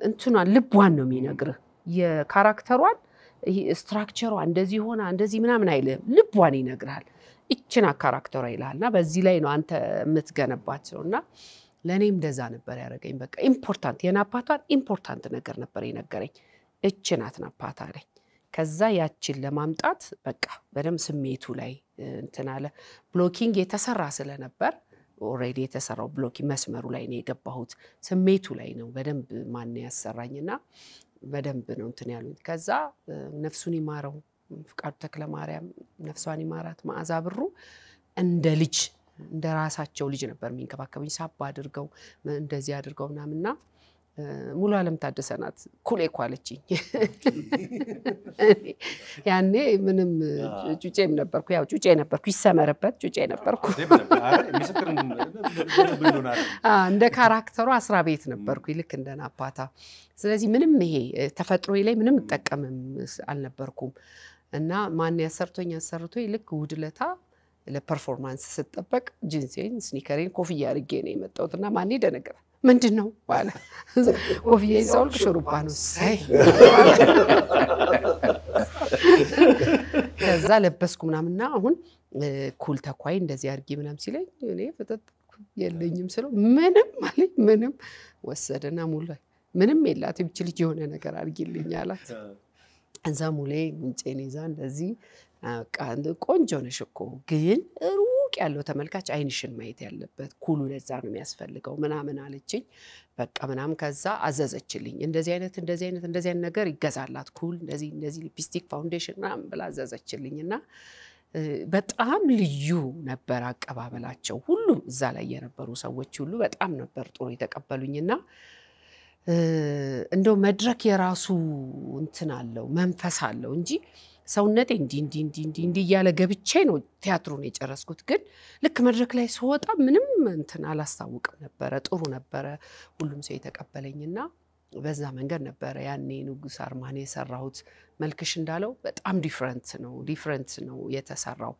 እንትኗን ልቧን ነው የሚነግርህ። የ character ሯን ይሄ structure ሯ እንደዚህ ሆና እንደዚህ ምናምን አይልህም፣ ልቧን ይነግርሃል። እችና character ሯ ይልሃልና በዚህ ላይ ነው አንተ የምትገነባቸውና ለኔም እንደዛ ነበር ያደረገኝ። በቃ important የናፓታን important ነገር ነበር የነገረኝ። እች ናት ናፓታ አለኝ። ከዛ ያችን ለማምጣት በቃ በደንብ ስሜቱ ላይ እንትን አለ። blocking የተሰራ ስለነበር already የተሰራው blocking መስመሩ ላይ ነው የገባሁት። ስሜቱ ላይ ነው በደንብ ማን ያሰራኝና በደንብ ነው እንትን ያሉኝ። ከዛ ነፍሱን ይማረው ፍቃዱ ተክለማርያም ነፍሷን ይማራት መዓዛ ብሩ እንደ ልጅ እንደ ራሳቸው ልጅ ነበር የሚንከባከቡኝ። ሳባ አድርገው እንደዚህ አድርገው ምናምንና ሙሉ ዓለም ታደሰ ናት ኩሌ እኮ አለችኝ። ያኔ ምንም ጩጬም ነበርኩ፣ ያው ጩጬ ነበርኩ፣ ይሰመርበት ጩጬ ነበርኩ። እንደ character ሯ አስራ ቤት ነበርኩ ልክ እንደ ናፓታ። ስለዚህ ምንም ይሄ ተፈጥሮዬ ላይ ምንም እጠቀምም አልነበርኩም። እና ማን ያሰርቶኝ ያሰርቶኝ ልክ እሑድ ዕለታ ለ performance ስጠበቅ ጂንሴን sneaker ኤን ኮፍያ አድርጌ ነው የመጣሁት። እና ማኔ ደነገጠ። ምንድን ነው አለ። ኮፍያዬን ሳወልቅ ሹሩባ ነው። ሳይ ከዛ ለበስኩ ምናምንና አሁን ኩል ተኳይ እንደዚህ አድርጌ ምናምን ሲለኝ እኔ ፍጥጥ የለኝም ስለው ምንም አለኝ። ምንም ወሰደና ሙሉ ምንም የላትም ይህች ልጅ የሆነ ነገር አድርጊልኝ አላት። እዛ ሙሌ ጉንጬን ይዛ እንደዚህ በቃ ቆንጆ ነሽ እኮ ግን ሩቅ ያለው ተመልካች አይንሽን ማየት ያለበት ኩሉ ለዛ ነው የሚያስፈልገው ምናምን አለችኝ። በቃ ምናምን ከዛ አዘዘችልኝ። እንደዚህ አይነት እንደዚህ አይነት እንደዚህ አይነት ነገር ይገዛላት ኩል እንደዚህ እንደዚህ lipstick፣ foundation ምናምን ብላ አዘዘችልኝ። እና በጣም ልዩ ነበር አቀባበላቸው። ሁሉም እዛ ላይ የነበሩ ሰዎች ሁሉ በጣም ነበር ጥሩ የተቀበሉኝና እንደው መድረክ የራሱ እንትን አለው መንፈስ አለው እንጂ ሰውነቴ እንዲህ እንዲህ እንዲህ እንዲህ እንዲህ እያለ ገብቼ ነው ቲያትሩን የጨረስኩት። ግን ልክ መድረክ ላይ ስወጣ ምንም እንትን አላስታውቅም ነበረ። ጥሩ ነበረ ሁሉም ሰው የተቀበለኝና በዛ መንገድ ነበረ ያኔ ንጉሥ አርማን የሰራሁት። መልክሽ እንዳለው በጣም different ነው፣ different ነው የተሰራው።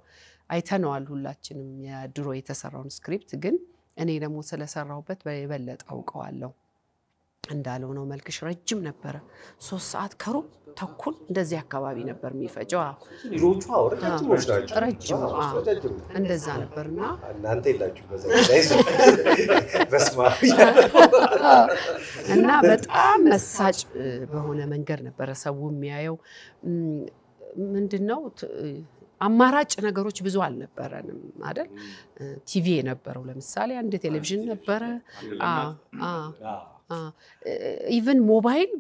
አይተነዋል ሁላችንም የድሮ የተሰራውን script፣ ግን እኔ ደግሞ ስለሰራሁበት የበለጠ አውቀዋለሁ። እንዳለው ነው መልክሽ ረጅም ነበረ። 3 ሰዓት ከሩብ ተኩል እንደዚህ አካባቢ ነበር የሚፈጀው። አዎ ሌሎቹ አዎ ረጃጅሞች ናቸው። ረጅም ነው። አዎ ረጃጅም እንደዛ ነበርና እናንተ የላችሁ በዛ ላይ በስመ አብ እና በጣም መሳጭ በሆነ መንገድ ነበረ ሰው የሚያየው። ምንድነው አማራጭ ነገሮች ብዙ አልነበረንም አይደል? ቲቪ የነበረው ለምሳሌ አንድ ቴሌቪዥን ነበረ። Even ሞባይል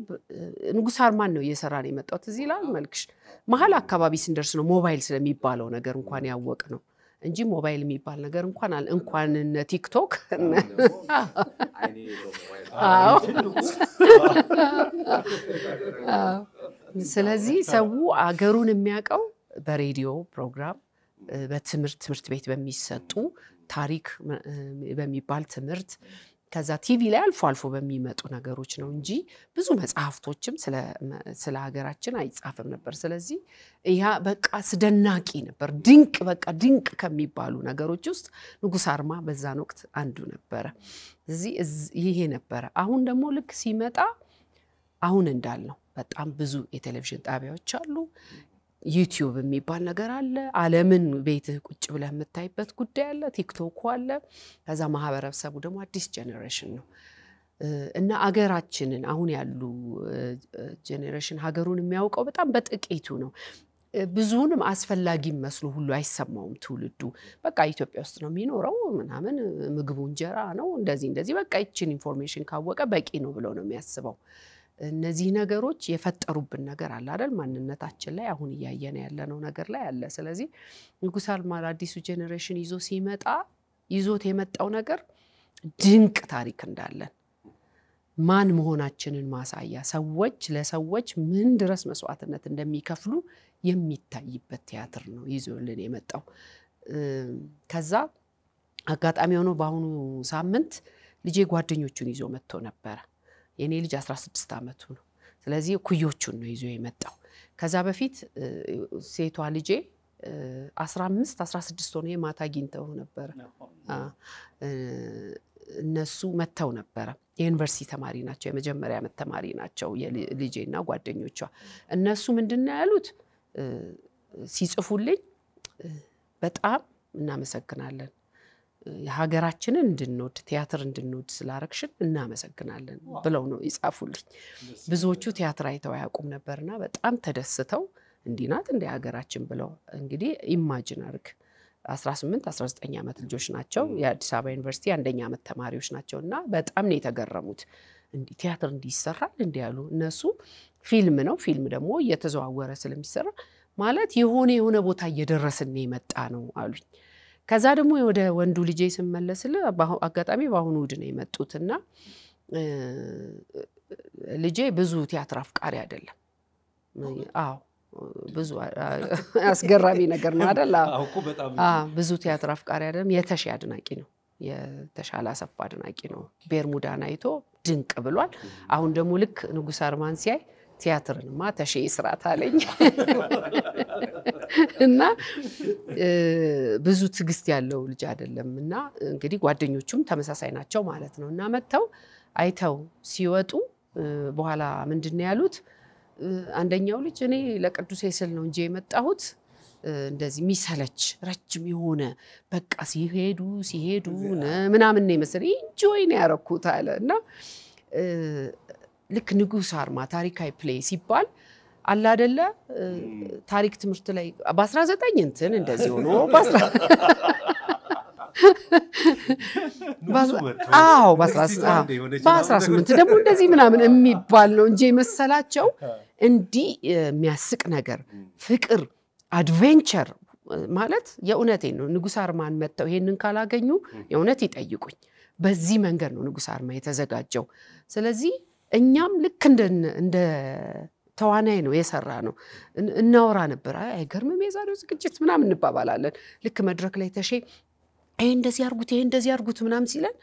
ንጉሥ አርማን ነው እየሰራ ነው የመጣው። ትዝ ይላል መልክሽ መሀል አካባቢ ስንደርስ ነው ሞባይል ስለሚባለው ነገር እንኳን ያወቅ ነው እንጂ ሞባይል የሚባል ነገር እንኳን አለ እንኳን እነ ቲክቶክ። አዎ። ስለዚህ ሰው አገሩን የሚያውቀው በሬዲዮ ፕሮግራም፣ በትምህርት ትምህርት ቤት በሚሰጡ ታሪክ በሚባል ትምህርት፣ ከዛ ቲቪ ላይ አልፎ አልፎ በሚመጡ ነገሮች ነው እንጂ ብዙ መጽሐፍቶችም ስለ ሀገራችን አይጻፍም ነበር። ስለዚህ ያ በቃ አስደናቂ ነበር። ድንቅ በቃ ድንቅ ከሚባሉ ነገሮች ውስጥ ንጉሥ አርማ በዛን ወቅት አንዱ ነበረ። ስለዚህ ይሄ ነበረ። አሁን ደግሞ ልክ ሲመጣ አሁን እንዳልነው በጣም ብዙ የቴሌቪዥን ጣቢያዎች አሉ። ዩቲዩብ የሚባል ነገር አለ። ዓለምን ቤትህ ቁጭ ብለህ የምታይበት ጉዳይ አለ። ቲክቶኩ አለ። ከዛ ማህበረሰቡ ደግሞ አዲስ generation ነው እና አገራችንን አሁን ያሉ generation ሀገሩን የሚያውቀው በጣም በጥቂቱ ነው። ብዙንም አስፈላጊ መስሎ ሁሉ አይሰማውም ትውልዱ። በቃ ኢትዮጵያ ውስጥ ነው የሚኖረው ምናምን ምግቡ እንጀራ ነው እንደዚህ እንደዚህ በቃ ይችን information ካወቀ በቂ ነው ብሎ ነው የሚያስበው። እነዚህ ነገሮች የፈጠሩብን ነገር አለ አይደል? ማንነታችን ላይ አሁን እያየን ያለነው ነገር ላይ አለ። ስለዚህ ንጉሥ አርማን አዲሱ generation ይዞ ሲመጣ ይዞት የመጣው ነገር ድንቅ ታሪክ እንዳለን ማን መሆናችንን ማሳያ፣ ሰዎች ለሰዎች ምን ድረስ መስዋዕትነት እንደሚከፍሉ የሚታይበት ቲያትር ነው ይዞልን የመጣው። ከዛ አጋጣሚ ሆኖ በአሁኑ ሳምንት ልጄ ጓደኞቹን ይዞ መጥቶ ነበረ። የኔ ልጅ 16 ዓመቱ ነው። ስለዚህ እኩዮቹን ነው ይዞ የመጣው። ከዛ በፊት ሴቷ ልጄ 15 16 ሆኖ የማታ አግኝተው ነበረ። እነሱ መጥተው ነበረ። የዩኒቨርሲቲ ተማሪ ናቸው፣ የመጀመሪያ ዓመት ተማሪ ናቸው የልጄና ጓደኞቿ። እነሱ ምንድነው ያሉት ሲጽፉልኝ፣ በጣም እናመሰግናለን ሀገራችንን እንድንወድ ቲያትር እንድንወድ ስላረግሽን እናመሰግናለን ብለው ነው ይጻፉልኝ። ብዙዎቹ ቲያትር አይተው አያውቁም ነበርና በጣም ተደስተው እንዲህ ናት እንደ ሀገራችን ብለው። እንግዲህ imagine አርግ 18 19 ዓመት ልጆች ናቸው። የአዲስ አበባ ዩኒቨርሲቲ አንደኛ ዓመት ተማሪዎች ናቸው እና በጣም ነው የተገረሙት። እንዲህ ቲያትር እንዲህ ይሰራል እንዲህ ያሉ። እነሱ ፊልም ነው፣ ፊልም ደግሞ እየተዘዋወረ ስለሚሰራ ማለት የሆነ የሆነ ቦታ እየደረስን የመጣ ነው አሉኝ። ከዛ ደግሞ ወደ ወንዱ ልጄ ስመለስልህ አጋጣሚ በአሁኑ እሑድ ነው የመጡትና ልጄ ብዙ ቲያትር አፍቃሪ አይደለም። አዎ ብዙ አስገራሚ ነገር ነው አይደል? ብዙ ቲያትር አፍቃሪ አይደለም። የተሼ አድናቂ ነው። የተሻለ አሰፋ አድናቂ ነው። ቤርሙዳን አይቶ ድንቅ ብሏል። አሁን ደግሞ ልክ ንጉሥ አርማን ሲያይ ቲያትርንማ ተሼ ይስራት አለኝ። እና ብዙ ትዕግስት ያለው ልጅ አይደለም። እና እንግዲህ ጓደኞቹም ተመሳሳይ ናቸው ማለት ነው። እና መጥተው አይተው ሲወጡ በኋላ ምንድን ነው ያሉት? አንደኛው ልጅ እኔ ለቅዱሴ ስል ነው እንጂ የመጣሁት እንደዚህ የሚሰለች ረጅም የሆነ በቃ ሲሄዱ ሲሄዱ ምናምን ነው የመሰለኝ enjoy ነው ያረኩት አለ። እና ልክ ንጉሥ አርማ ታሪካዊ play ሲባል አለ አይደለ ታሪክ ትምህርት ላይ በ19 እንትን እንደዚህ ሆኖ አዎ በ18 ደግሞ እንደዚህ ምናምን የሚባል ነው እንጂ የመሰላቸው እንዲህ የሚያስቅ ነገር ፍቅር adventure ማለት የእውነቴን ነው። ንጉሥ አርማን መጥተው ይሄንን ካላገኙ የእውነት ይጠይቁኝ። በዚህ መንገድ ነው ንጉሥ አርማ የተዘጋጀው። ስለዚህ እኛም ልክ እንደ ተዋናይ ነው የሰራ ነው። እናወራ ነበር። አይገርምም የዛሬው ዝግጅት ምናምን እንባባላለን። ልክ መድረክ ላይ ተሼ ይሄ እንደዚህ አርጉት፣ ይሄ እንደዚህ አርጉት ምናምን ሲለን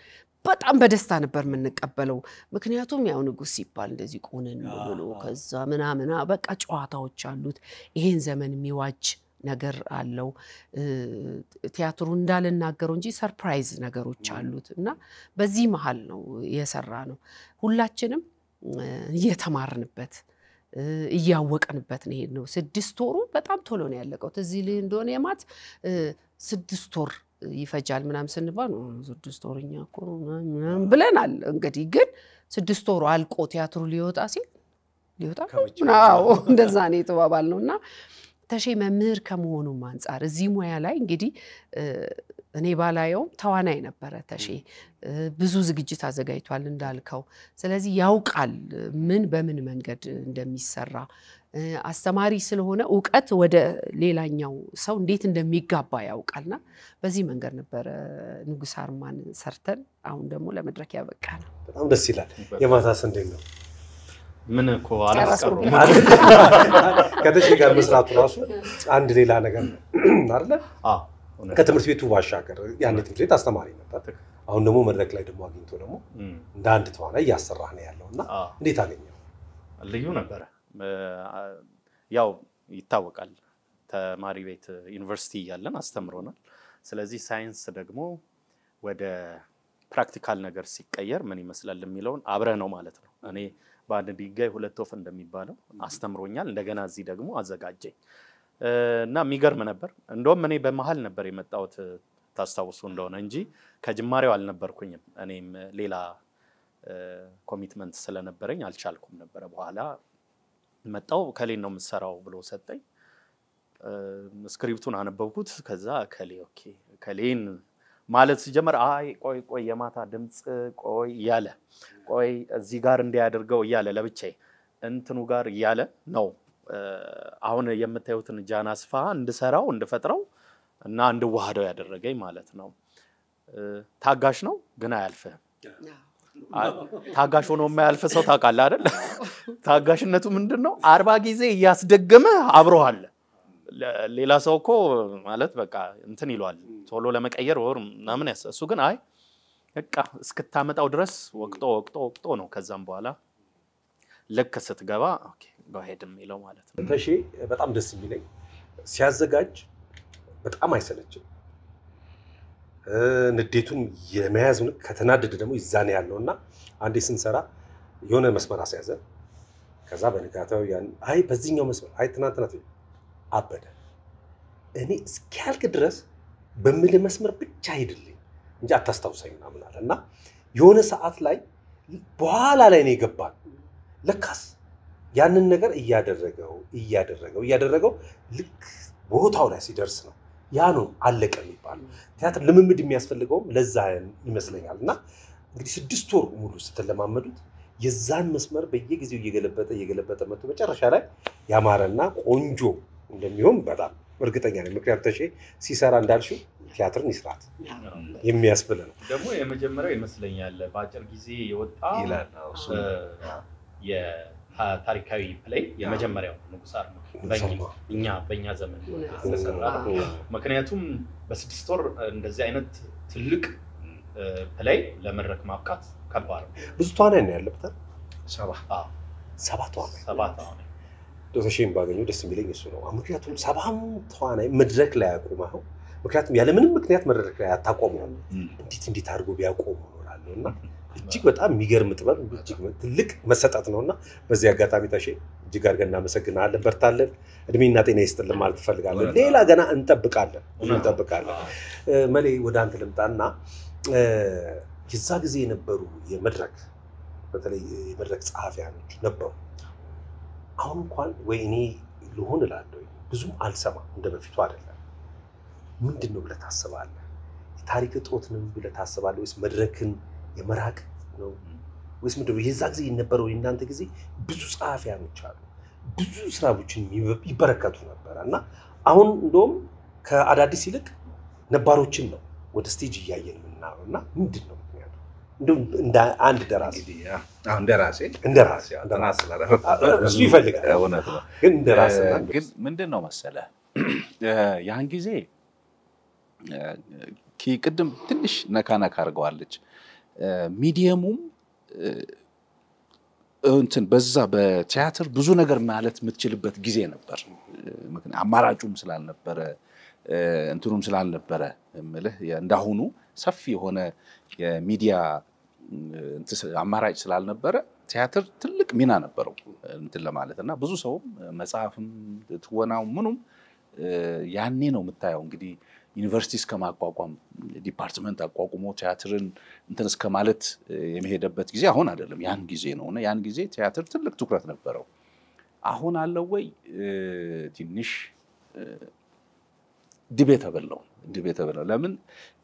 በጣም በደስታ ነበር የምንቀበለው። ምክንያቱም ያው ንጉሥ ሲባል እንደዚህ ቆነን ብሎ ከዛ ምናምና በቃ ጨዋታዎች አሉት። ይሄን ዘመን የሚዋጅ ነገር አለው። ቲያትሩ እንዳልናገረው እንጂ surprise ነገሮች አሉት እና በዚህ መሀል ነው የሰራ ነው። ሁላችንም እየተማርንበት እያወቀንበት ነው የሄድነው። 6 ወሩ በጣም ቶሎ ነው ያለቀው። ትዝ ይልህ እንደሆነ የማት 6 ወር ይፈጃል ምናምን ስንባል 6 ወር እኛ እኮ ምናምን ብለናል። እንግዲህ ግን 6 ወሩ አልቆ ቲያትሩ ሊወጣ ሲል ሊወጣ ነው እንደዛ ነው የተባባልነው። እና ተሼ መምህር ከመሆኑም አንጻር እዚህ ሙያ ላይ እንግዲህ እኔ ባላየውም ተዋናይ ነበረ ተሼ። ብዙ ዝግጅት አዘጋጅቷል እንዳልከው። ስለዚህ ያውቃል ምን በምን መንገድ እንደሚሰራ። አስተማሪ ስለሆነ እውቀት ወደ ሌላኛው ሰው እንዴት እንደሚጋባ ያውቃልና በዚህ መንገድ ነበረ ንጉሥ አርማን ሰርተን አሁን ደግሞ ለመድረክ ያበቃል። በጣም ደስ ይላል። የማታስ እንዴት ነው? ምን እኮ አላስቀሩም። ከተሼ ጋር መስራቱ ራሱ አንድ ሌላ ነገር ነው አይደለ? አዎ። ከትምህርት ቤቱ ባሻገር ያኔ ትምህርት ቤት አስተማሪ ነበር። አሁን ደግሞ መድረክ ላይ ደግሞ አግኝቶ ደግሞ እንደ አንድ ተዋናይ እያሰራህ ነው ያለውና እንዴት አገኘው? ልዩ ነበረ። ያው ይታወቃል ተማሪ ቤት ዩኒቨርሲቲ እያለን አስተምሮናል። ስለዚህ ሳይንስ ደግሞ ወደ practical ነገር ሲቀየር ምን ይመስላል የሚለውን አብረህ ነው ማለት ነው። እኔ በአንድ ድንጋይ ሁለት ወፍ እንደሚባለው አስተምሮኛል። እንደገና እዚህ ደግሞ አዘጋጀኝ እና የሚገርም ነበር። እንደውም እኔ በመሀል ነበር የመጣሁት ታስታውሱ እንደሆነ እንጂ ከጅማሬው አልነበርኩኝም። እኔም ሌላ commitment ስለነበረኝ አልቻልኩም ነበረ። በኋላ መጣው ከሌን ነው የምትሰራው ብሎ ሰጠኝ። script ኡን አነበብኩት። ከዛ ከሌ okay ከሌን ማለት ሲጀመር አይ ቆይ ቆይ የማታ ድምፅ ቆይ እያለ ቆይ እዚህ ጋር እንዲያደርገው እያለ ለብቻዬ እንትኑ ጋር እያለ ነው አሁን የምታዩትን ጃን አስፋ እንድሰራው እንድፈጥረው እና እንድዋሃደው ያደረገኝ ማለት ነው። ታጋሽ ነው ግን አያልፍህም። ታጋሽ ሆኖ የማያልፍ ሰው ታውቃለህ አይደል? ታጋሽነቱ ምንድነው? 40 ጊዜ እያስደገመ አብሮህ አለ። ሌላ ሰው እኮ ማለት በቃ እንትን ይለዋል ቶሎ ለመቀየር ወር ምናምን እሱ ግን አይ በቃ እስክታመጣው ድረስ ወቅጦ ወቅጦ ወቅጦ ነው። ከዛም በኋላ ልክ ስትገባ okay go ahead የሚለው ማለት ነው። ተሼ በጣም ደስ የሚለኝ ሲያዘጋጅ በጣም አይሰለችም። ንዴቱን የመያዝ ከተናደደ ደግሞ ይዛኔ ያለውና አንዴ ስንሰራ የሆነ መስመር አስያዘ። ከዛ በንጋታው ያን አይ በዚህኛው መስመር አይ ትናንትና አበደ። እኔ እስኪያልቅ ድረስ በምልህ መስመር ብቻ ሂድልኝ እንጂ አታስታውሰኝ ምናምን አለ እና የሆነ ሰዓት ላይ በኋላ ላይ ነው የገባን። ለካስ ያንን ነገር እያደረገው እያደረገው እያደረገው ልክ ቦታው ላይ ሲደርስ ነው ያ ነው አለቀ የሚባለው። ቲያትር ልምምድ የሚያስፈልገውም ለዛ ይመስለኛል። እና እንግዲህ 6 ወር ሙሉ ስትለማመዱት የዛን መስመር በየጊዜው እየገለበጠ እየገለበጠ መጥቶ መጨረሻ ላይ ያማረና ቆንጆ እንደሚሆን በጣም እርግጠኛ ነኝ። ምክንያቱም ተሼ ሲሰራ እንዳልሽው ቲያትርን ይስራት የሚያስብል ነው። ደግሞ የመጀመሪያው ይመስለኛል በአጭር ጊዜ የወጣ ይላል የታሪካዊ play የመጀመሪያው ንጉሥ አርማ በእኛ ዘመን የተሰራ። ምክንያቱም በ6 ወር እንደዚህ አይነት ትልቅ play ለመድረክ ማብቃት ከባድ ነው። ብዙ ተዋናይ ነው ያለበት። 7 ተዋናይ 7 ተዋናይ ተሼን ባገኘው ደስ የሚለኝ እሱ ነው። ምክንያቱም 7 ተዋናይ መድረክ ላይ አቁመኸው፣ ምክንያቱም ያለምንም ምክንያት መድረክ ላይ አታቆመው። እንዴት እንዴት አድርጎ ቢያቆሙ እኖራለሁ እና እጅግ በጣም የሚገርም ጥበብ እጅግ ትልቅ መሰጠት ነውና በዚህ አጋጣሚ ተሼ እጅግ አድርገን እናመሰግናለን። በርታለን፣ እድሜና ጤና ይስጥልን ማለት እፈልጋለሁ። ሌላ ገና እንጠብቃለን፣ ብዙ እንጠብቃለን። መሌ ወደ አንተ ልምጣና የዛ ጊዜ የነበሩ የመድረክ በተለይ የመድረክ ጸሐፊያኖች ነበሩ። አሁን እንኳን ወይ እኔ ልሆን እላለሁ ብዙም አልሰማም፣ እንደ በፊቱ አይደለም። ምንድን ነው ብለህ ታስባለህ? የታሪክ እጦት ነው ብለህ ታስባለህ ወይስ መድረክን የመራቅ ነው ወይስ ምንድን ነው? የዛ ጊዜ የነበረው የእናንተ ጊዜ ብዙ ጸሐፊያኖች አሉ፣ ብዙ ስራዎችን ይበረከቱ ነበረ እና አሁን እንደውም ከአዳዲስ ይልቅ ነባሮችን ነው ወደ stage እያየን የምናየው እና ምንድን ነው ምክንያቱ? እንደውም እንደ አንድ ደራሲ እንደራሴ እሱ ይፈልጋል ግን እንደራሴ ግን ምንድን ነው መሰለህ ያን ጊዜ ቅድም ትንሽ ነካ ነካ አድርገዋለች። medium ኡም እንትን በዛ በቲያትር ብዙ ነገር ማለት የምትችልበት ጊዜ ነበር። አማራጩም ስላልነበረ እንትኑም ስላልነበረ እምልህ እንዳሁኑ ሰፊ የሆነ የሚዲያ አማራጭ ስላልነበረ ቲያትር ትልቅ ሚና ነበረው እንትን ለማለት እና ብዙ ሰውም መጽሐፍም ትወናው ምኑም ያኔ ነው የምታየው። እንግዲህ ዩኒቨርሲቲ እስከ ማቋቋም department አቋቁሞ ቲያትርን እንትን እስከ ማለት የሚሄደበት ጊዜ አሁን አይደለም፣ ያን ጊዜ ነው። እና ያን ጊዜ ቲያትር ትልቅ ትኩረት ነበረው። አሁን አለው ወይ ትንሽ debatable ነው። ለምን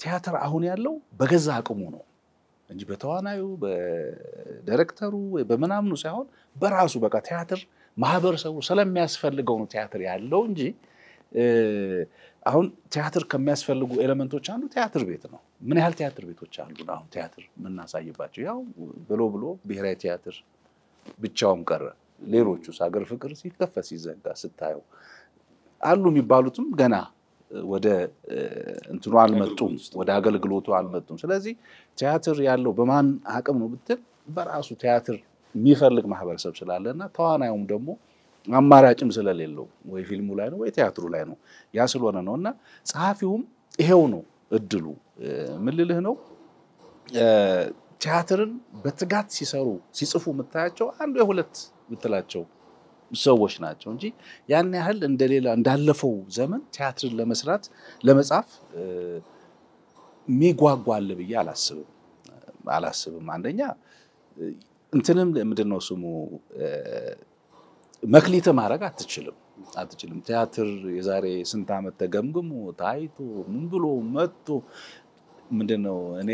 ቲያትር አሁን ያለው በገዛ አቅሙ ነው እንጂ በተዋናዩ በዳይሬክተሩ ወይ በምናምኑ ሳይሆን በራሱ በቃ ቲያትር ማህበረሰቡ ስለሚያስፈልገው ነው ቲያትር ያለው እንጂ አሁን ቲያትር ከሚያስፈልጉ element ኦች አንዱ ቲያትር ቤት ነው። ምን ያህል ቲያትር ቤቶች አሉ አሁን ቲያትር የምናሳይባቸው? ያው ብሎ ብሎ ብሔራዊ ቲያትር ብቻውን ቀረ። ሌሎቹስ ሀገር ፍቅር ሲከፈት ሲዘጋ ስታየው አሉ የሚባሉትም ገና ወደ እንትኑ አልመጡም፣ ወደ አገልግሎቱ አልመጡም። ስለዚህ ቲያትር ያለው በማን አቅም ነው ብትል በራሱ ቲያትር የሚፈልግ ማህበረሰብ ስላለና ተዋናዩም ደግሞ አማራጭም ስለሌለው ወይ ፊልሙ ላይ ነው ወይ ቲያትሩ ላይ ነው። ያ ስለሆነ ነው እና ጸሐፊውም ይሄው ነው እድሉ። ምን ልልህ ነው ቲያትርን በትጋት ሲሰሩ ሲጽፉ የምታያቸው አንዱ የሁለት የምትላቸው ሰዎች ናቸው እንጂ ያን ያህል እንደሌላ እንዳለፈው ዘመን ቲያትርን ለመስራት ለመጻፍ የሚጓጓል ብዬ አላስብም። አንደኛ እንትንም ምንድን ነው ስሙ መክሊት ማድረግ አትችልም። ቲያትር የዛሬ ስንት ዓመት ተገምግሞ ታይቶ ምን ብሎ መጥቶ ምንድን ነው እኔ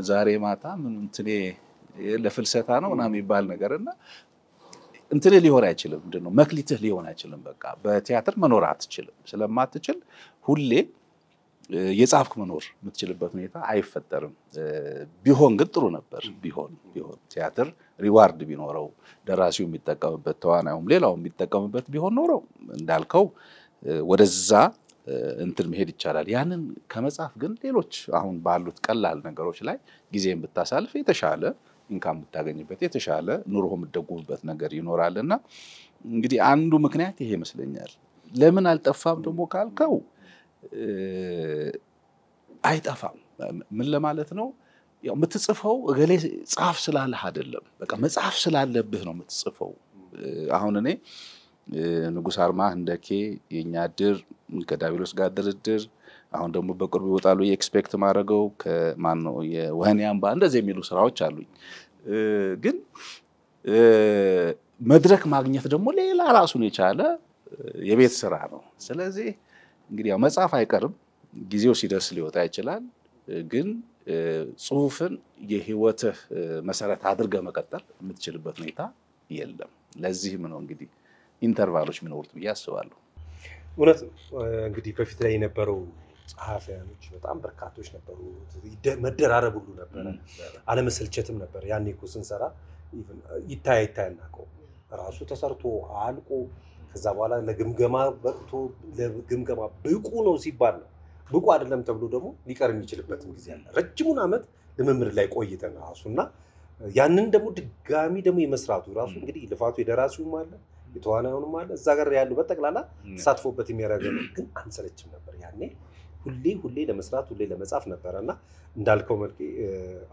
ዛሬ ማታ ምን እንትኔ ለፍልሰታ ነው ምናምን የሚባል ነገር እና እንትኔ ሊሆን አይችልም። ምንድን ነው መክሊትህ ሊሆን አይችልም። በቃ በቲያትር መኖር አትችልም። ስለማትችል ሁሌ የጻፍክ መኖር የምትችልበት ሁኔታ አይፈጠርም። ቢሆን ግን ጥሩ ነበር። ቢሆን ቲያትር reward ቢኖረው ደራሲው የሚጠቀምበት ተዋናዩም ሌላው የሚጠቀምበት ቢሆን ኖረው እንዳልከው ወደዛ እንትን መሄድ ይቻላል። ያንን ከመጻፍ ግን ሌሎች አሁን ባሉት ቀላል ነገሮች ላይ ጊዜን ብታሳልፍ የተሻለ income ብታገኝበት የተሻለ ኑሮ የምትደጉምበት ነገር ይኖራል። እና እንግዲህ አንዱ ምክንያት ይሄ ይመስለኛል። ለምን አልጠፋም ደግሞ ካልከው አይጠፋም። ምን ለማለት ነው? ያው የምትጽፈው እገሌ ጻፍ ስላለህ አይደለም፣ በቃ መጻፍ ስላለብህ ነው የምትጽፈው። አሁን እኔ ንጉሥ አርማ፣ ህንደኬ፣ የኛ ድር፣ ከዳቢሎስ ጋር ድርድር፣ አሁን ደግሞ በቅርቡ ይወጣሉ የ expect ማድረገው ከማን ነው የወህኒ አምባ እንደዚህ የሚሉ ስራዎች አሉኝ። ግን መድረክ ማግኘት ደግሞ ሌላ ራሱን የቻለ የቤት ስራ ነው። ስለዚህ እንግዲህ ያው መጻፍ አይቀርም፣ ጊዜው ሲደርስ ሊወጣ ይችላል። ግን ጽሁፍን የህይወትህ መሰረት አድርገህ መቀጠል የምትችልበት ሁኔታ የለም። ለዚህም ነው እንግዲህ interval ኦች የሚኖሩት ብዬ አስባለሁ። እውነት ነው። እንግዲህ በፊት ላይ የነበረው ጸሐፊያኖች በጣም በርካቶች ነበሩ። መደራረብ ሁሉ ነበረ፣ አለመሰልቸትም ነበር። ያኔ እኮ ስንሰራ ይታይ ይታይ አናውቀውም። ራሱ ተሰርቶ አልቆ ከዛ በኋላ ለግምገማ በቅቶ ለግምገማ ብቁ ነው ሲባል ነው ብቁ አይደለም ተብሎ ደግሞ ሊቀር የሚችልበትም ጊዜ አለ። ረጅሙን ዓመት ልምምድ ላይ ቆይተን ራሱ እና ያንን ደግሞ ድጋሚ ደግሞ የመስራቱ ራሱ እንግዲህ ልፋቱ የደራሲውም አለ የተዋናዩንም አለ እዛ ጋር ያሉ በጠቅላላ ተሳትፎበት የሚያደርገው ነው። ግን አንሰለችም ነበር ያኔ ሁሌ ሁሌ ለመስራት ሁሌ ለመጻፍ ነበረ እና እንዳልከው መልኬ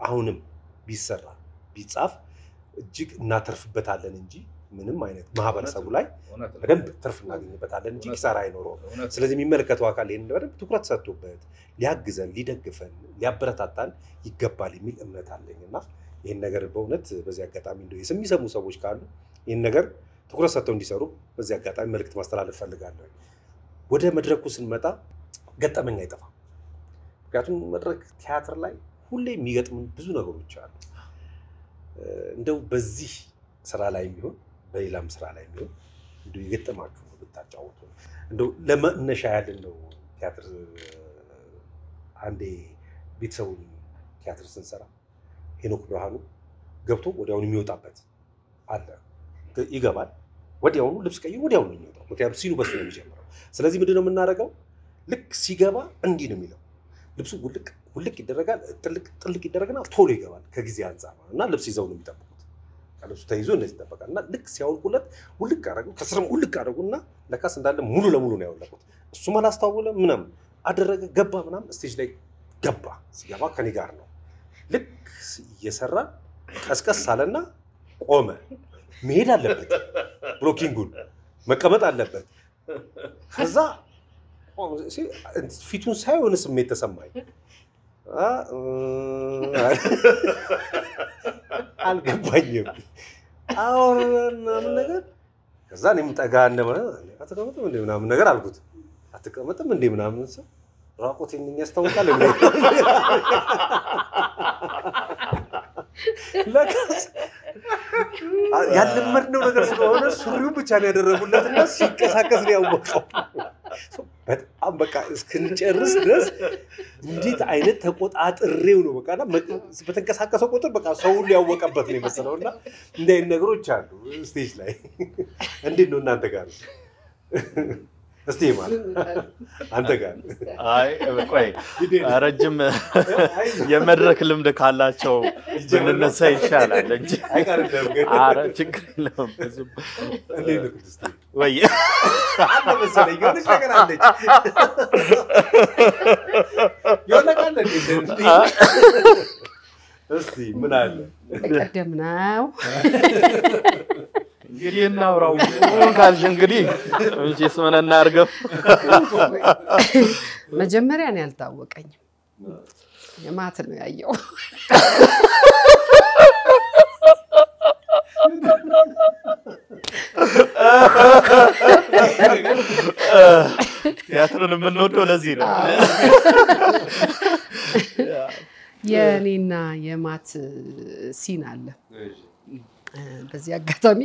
አሁንም ቢሰራ ቢጻፍ እጅግ እናተርፍበታለን እንጂ ምንም አይነት ማህበረሰቡ ላይ በደንብ ትርፍ እናገኝበታለን እንጂ ኪሳራ አይኖረውም። ስለዚህ የሚመለከተው አካል ይህንን በደንብ ትኩረት ሰጥቶበት ሊያግዘን፣ ሊደግፈን፣ ሊያበረታታን ይገባል የሚል እምነት አለኝ እና ይህን ነገር በእውነት በዚህ አጋጣሚ እንደው የሚሰሙ ሰዎች ካሉ ይህን ነገር ትኩረት ሰጥተው እንዲሰሩ በዚህ አጋጣሚ መልእክት ማስተላለፍ ፈልጋለሁ። ወደ መድረኩ ስንመጣ ገጠመኝ አይጠፋም። ምክንያቱም መድረክ ቲያትር ላይ ሁሌ የሚገጥሙን ብዙ ነገሮች አሉ። እንደው በዚህ ስራ ላይ የሚሆን በሌላም ስራ ላይ የሚሆን እንደው የገጠማችሁ ነው ብታጫወቱ። እንደው ለመነሻ ያህል ነው ቲያትር አንዴ ቤተሰቡን ቲያትር ስንሰራ ሄኖክ ብርሃኑ ገብቶ ወዲያውኑ የሚወጣበት አለ። ይገባል፣ ወዲያውኑ ልብስ ቀይሮ ወዲያውኑ የሚወጣው፣ ምክንያቱም ሲኑ በሱ ነው የሚጀምረው። ስለዚህ ምንድን ነው የምናደርገው? ልክ ሲገባ እንዲህ ነው የሚለው፣ ልብሱ ውልቅ ውልቅ ይደረጋል፣ ጥልቅ ጥልቅ ይደረግና ቶሎ ይገባል። ከጊዜ አንጻር እና ልብስ ይዘው ነው የሚጠብቁት። ልብሱ ተይዞ እንደዚህ ይጠበቃል። እና ልክ ሲያወልቁለት ውልቅ አደረጉ፣ ከስርም ውልቅ አደረጉና ለካስ እንዳለ ሙሉ ለሙሉ ነው ያወለቁት። እሱም አላስተዋወለም ምናምን አደረገ፣ ገባ ምናምን stage ላይ ገባ። ሲገባ ከኔ ጋር ነው። ልክ እየሰራ ቀስቀስ አለና ቆመ። መሄድ አለበት፣ blocking ኡን መቀመጥ አለበት። ከዛ ፊቱን ሳይሆን ስሜት ተሰማኝ። አልገባኝም አሁን ምናምን ነገር። ከዛ እኔም ጠጋ አትቀመጥም እንደ ምናምን ነገር አልኩት። አትቀመጥም እንደ ምናምን ሰው ራቆቴን ያስታውቃል። ለካስ ያለመድነው ነገር ስለሆነ ሱሪውን ብቻ ነው ያደረጉለት እና ሲንቀሳቀስ ነው ያወቀው። በጣም በቃ እስክንጨርስ ድረስ እንዴት አይነት ተቆጣጥሬው ነው በቃ በተንቀሳቀሰው ቁጥር በቃ ሰው ሁሉ ያወቀበት ነው የመሰለው። እና እንዲህ አይነት ነገሮች አሉ stage ላይ። እንዴት ነው እናንተ ጋር? እስቲ ማለት አንተ ጋር። አይ ቆይ፣ ረጅም የመድረክ ልምድ ካላቸው ብንነሳ ይሻላል እንጂ ኧረ ችግር የለውም። ብዙም እንዴት ነው ቅድስት? ወይ አለ መሰለኝ የሆነች ነገር አለች፣ የሆነ ቃል አለ። እስቲ ምን አለ? ቀደም ነው እንግዲህ እናውራው ካልሽ እንግዲህ መቼስ ምን እናድርገው። መጀመሪያ ነው ያልታወቀኝም፣ የማት ነው ያየው። ቲያትሩን የምንወደው ለዚህ ነው። የእኔና የማት scene አለ። በዚህ አጋጣሚ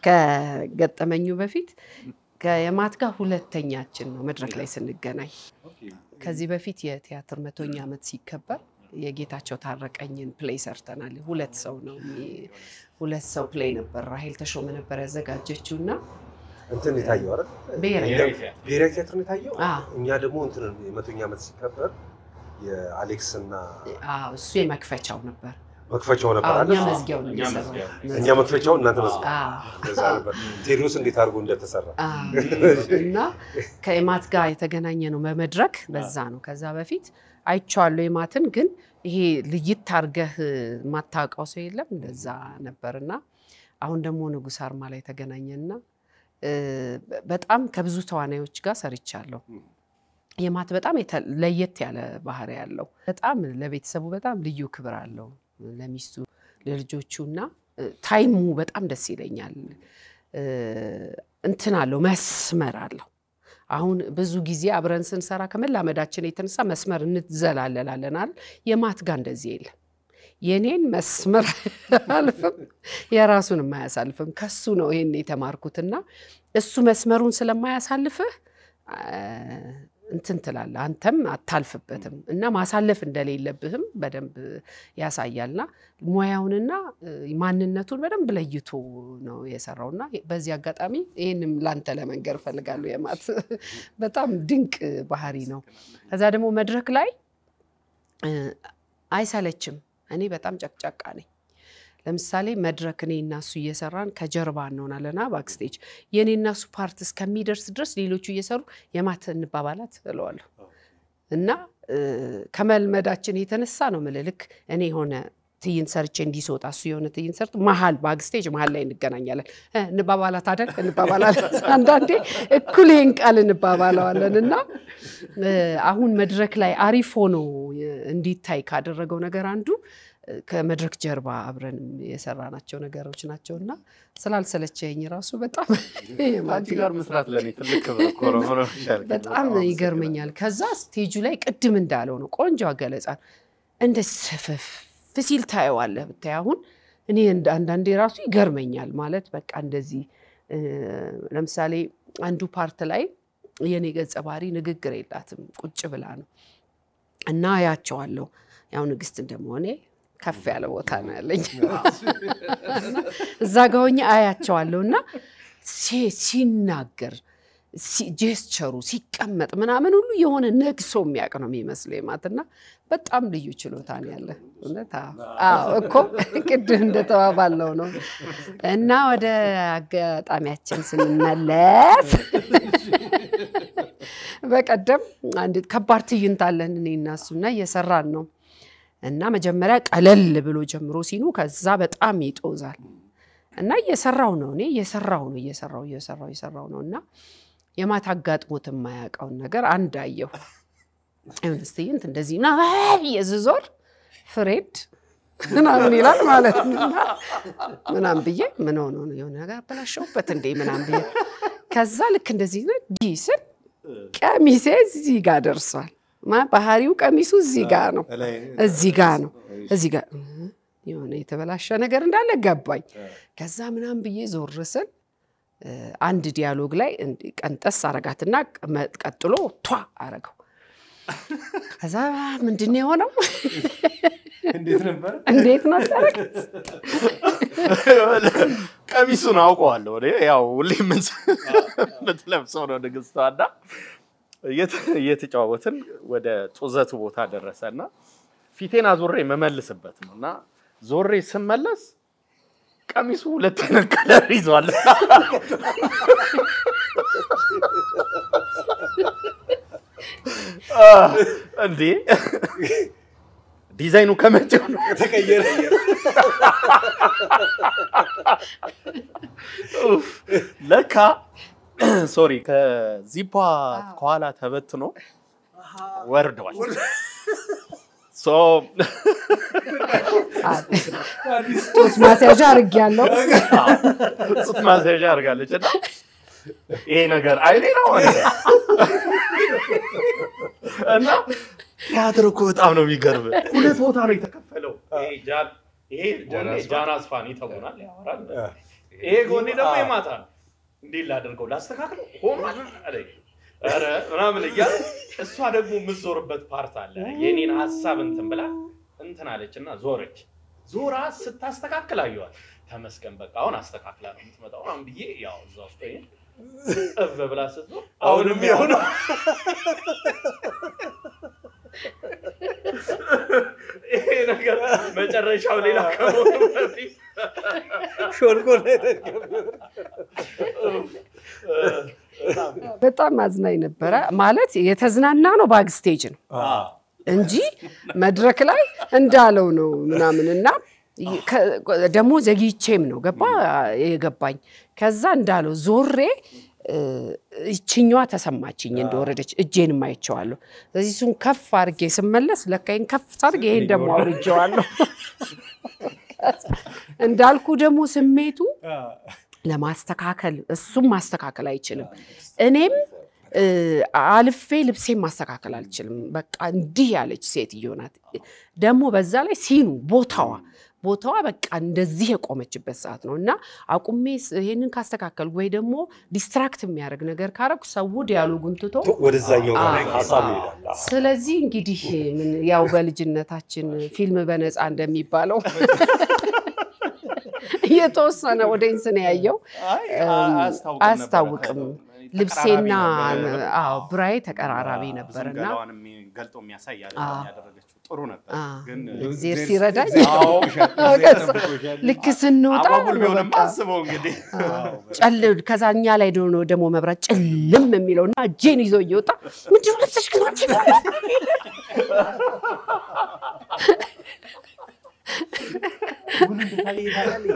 ከገጠመኙ በፊት ከየማት ጋር ሁለተኛችን ነው መድረክ ላይ ስንገናኝ። ከዚህ በፊት የቲያትር 100ኛ ዓመት ሲከበር የጌታቸው ታረቀኝን play ሰርተናል። ሁለት ሰው ነው ሁለት ሰው play ነበር። ራሄል ተሾመ ነበር ያዘጋጀችው እና እንትን የታየው አይደል? ብሔራዊ ብሔራዊ ቲያትር ነው የታየው። አዎ። እኛ ደግሞ እንትን የ100ኛ ዓመት ሲከበር የአሌክስ እና አዎ፣ እሱ የመክፈቻው ነበር። መክፈቻው ነበር አዎ፣ እኛ አይደል? መዝጊያው ነው የሰራው። እኛ መክፈቻው፣ እናንተ መዝጊያው። አዎ። እንደዛ ነበር። ቴዎድሮስ እንዴት አድርጎ እንደተሰራ። እና ከኤማት ጋር የተገናኘ ነው በመድረክ በዛ ነው። ከዛ በፊት አይቼዋለሁ ኤማትን፣ ግን ይሄ ልይት አድርገህ የማታውቀው ሰው የለም እንደዛ ነበርና አሁን ደግሞ ንጉሥ አርማ ላይ ተገናኘና በጣም ከብዙ ተዋናዮች ጋር ሰርቻለሁ። የማት በጣም ለየት ያለ ባህሪ ያለው፣ በጣም ለቤተሰቡ በጣም ልዩ ክብር አለው፣ ለሚስቱ ለልጆቹ፣ እና time ኡ በጣም ደስ ይለኛል። እንትን አለው፣ መስመር አለው። አሁን ብዙ ጊዜ አብረን ስንሰራ ከመላመዳችን የተነሳ መስመር እንዘላለላለን አይደል? የማት ጋር እንደዚህ የለም። የኔን መስመር አያልፍም፣ የራሱንም አያሳልፍም። ከሱ ነው ይሄን የተማርኩትና እሱ መስመሩን ስለማያሳልፍህ እንትን ትላለህ፣ አንተም አታልፍበትም እና ማሳለፍ እንደሌለብህም በደንብ ያሳያልና ሙያውንና ማንነቱን በደንብ ለይቶ ነው የሰራውና በዚህ አጋጣሚ ይህንም ላንተ ለመንገር እፈልጋለሁ። የማት በጣም ድንቅ ባህሪ ነው። ከዛ ደግሞ መድረክ ላይ አይሰለችም። እኔ በጣም ጨቅጫቃ ነኝ። ለምሳሌ መድረክ እኔ እና እሱ እየሰራን ከጀርባ እንሆናለና backstage የእኔ እና እሱ part እስከሚደርስ ድረስ ሌሎቹ እየሰሩ የማት እንባባላት እለዋለሁ እና ከመልመዳችን የተነሳ ነው የምልህ። ልክ እኔ የሆነ ትዕይንት ሰርቼ እንዲስወጣ እሱ የሆነ ትዕይንት ሰርቶ መሀል backstage መሀል ላይ እንገናኛለን። እንባባላት አይደል እንባባላለን። አንዳንዴ እኩል ይሄን ቃል እንባባለዋለን እና አሁን መድረክ ላይ አሪፍ ሆኖ እንዲታይ ካደረገው ነገር አንዱ ከመድረክ ጀርባ አብረን የሰራናቸው ነገሮች ናቸው እና ስላልሰለቸኝ ራሱ በጣም አንቺ ጋር መስራት ለእኔ ትልቅ ክብር እኮ ነው። በጣም ይገርመኛል። ከዛ stage ኡ ላይ ቅድም እንዳለው ነው፣ ቆንጆ አገለጻ እንደ ስፍፍ ሲል ታየዋለህ። ብታይ አሁን እኔ አንዳንዴ ራሱ ይገርመኛል። ማለት በቃ እንደዚህ ለምሳሌ አንዱ part ላይ የኔ ገጸ ባህሪ ንግግር የላትም፣ ቁጭ ብላ ነው እና አያቸዋለሁ። ያው ንግስት እንደመሆኔ ከፍ ያለ ቦታ ነው ያለኝ፣ እዛ ጋ ሆኜ አያቸዋለሁ እና ሲናገር gesture ኡ ሲቀመጥ ምናምን ሁሉ የሆነ ነግሶ የሚያውቅ ነው የሚመስለው የማት እና በጣም ልዩ ችሎታ ነው ያለ። እውነት አዎ እኮ ቅድም እንደተባባልነው ነው። እና ወደ አጋጣሚያችን ስንመለስ በቀደም አንድ ከባድ ትዕይንት አለን እኔ እና እሱና እየሰራን ነው እና መጀመሪያ ቀለል ብሎ ጀምሮ ሲኑ ከዛ በጣም ይጦዛል እና እየሰራው ነው እኔ እየሰራው ነው እየሰራው እየሰራው እየሰራው ነው እና የማታ አጋጥሞት የማያውቀውን ነገር አንድ አየሁ። የሆነ ትዕይንት እንደዚህ ና የዝዞር ፍሬድ ምናምን ይላል ማለት ነው ምናምን ብዬ ምን ሆኖ ነው የሆነ ነገር አበላሸሁበት እንዴ ምናምን ብዬ ከዛ ልክ እንደዚህ ነው ዲስል ቀሚሴ እዚህ ጋር ደርሷል። ባህሪው ቀሚሱ እዚህ ጋር ነው እዚህ ጋር ነው እዚህ ጋር የሆነ የተበላሸ ነገር እንዳለ ገባኝ። ከዛ ምናምን ብዬ ዞር ስል አንድ dialogue ላይ ቀንጠስ አረጋትና ቀጥሎ ቷ አረገው። ከዛ ምንድን ነው የሆነው? እንዴት ነበር እንዴት ነበር? ቀሚሱን አውቀዋለሁ እኔ ያው ሁሌ የምትለብሰው ነው ንግስቷ። እና እየተጫወትን ወደ ጡዘቱ ቦታ ደረሰና ፊቴን አዞሬ መመልስበት ነው እና ዞሬ ስመለስ ቀሚሱ ሁለት አይነት color ይዟል። እንዴ ዲዛይኑ ከመቼው ነው ተቀየረ? ለካ sorry ከዚፓ ከኋላ ተበትኖ ወርዷል። ጡት ማስያዣ አድርጌያለሁ። ጡት ማስያዣ አድርጋለች እና ይሄ ነገር አይኔ ነው እና ቲያትር እኮ በጣም ነው የሚገርም። ሁለት ቦታ ነው የተከፈለው። ይሄ ጎኔ ጃን አስፋን ይተውናል፣ ያወራል። ይሄ ጎኔ ደግሞ የማታ ነው። እንዴት ላደርገው ላስተካክለው ሆኗል አለኝ። ኧረ ምናምን እያለ እሷ ደግሞ የምትዞርበት part አለ። የኔን ሀሳብ እንትን ብላ እንትን አለች እና ዞረች። ዞራ ስታስተካክል አየኋት። ተመስገን በቃ አሁን አስተካክላ ነው የምትመጣው ምናምን ብዬ ያው እዛ ውስጥ እፍ ብላ ስትዞር አሁንም ያው ነው። ይሄ ነገር መጨረሻው ሌላ ከመሆኑ በፊት ሾልኮ በጣም አዝናኝ ነበረ። ማለት የተዝናና ነው backstage ነው እንጂ መድረክ ላይ እንዳለው ነው ምናምን እና ደግሞ ዘግይቼም ነው ገባ የገባኝ። ከዛ እንዳለው ዞሬ ይችኛዋ ተሰማችኝ እንደወረደች እጄንም አይቼዋለሁ። ስለዚህ እሱን ከፍ አድርጌ ስመለስ ለካይን ከፍ ሳድርግ ይሄን ደግሞ አውርጄዋለሁ። እንዳልኩ ደግሞ ስሜቱ ለማስተካከል እሱም ማስተካከል አይችልም። እኔም አልፌ ልብሴን ማስተካከል አልችልም። በቃ እንዲህ ያለች ሴትዮ ናት። ደግሞ በዛ ላይ ሲኑ ቦታዋ በቃ እንደዚህ የቆመችበት ሰዓት ነው እና አቁሜ ይሄንን ካስተካከልኩ ወይ ደግሞ distract የሚያደርግ ነገር ካረኩ ሰው dialogue ኡን ትቶ ወደዛኛው ሀሳብ ይሄዳል። ስለዚህ እንግዲህ ያው በልጅነታችን ፊልም በነፃ እንደሚባለው የተወሰነ audience ነው ያየው። አያስታውቅም። ልብሴና አዎ ብራዬ ተቀራራቢ ነበርና ገልጦ የሚያሳይ ያደረገችው ጥሩ ነበር፣ ግን እግዜር ሲረዳኝ ልክ ስንወጣ አስበው እንግዲህ ከዛ እኛ ላይ ደግሞ መብራት ጭልም የሚለውና እጄን ይዞ እየወጣ ምንድን ነው ልብስሽ ግን አንቺ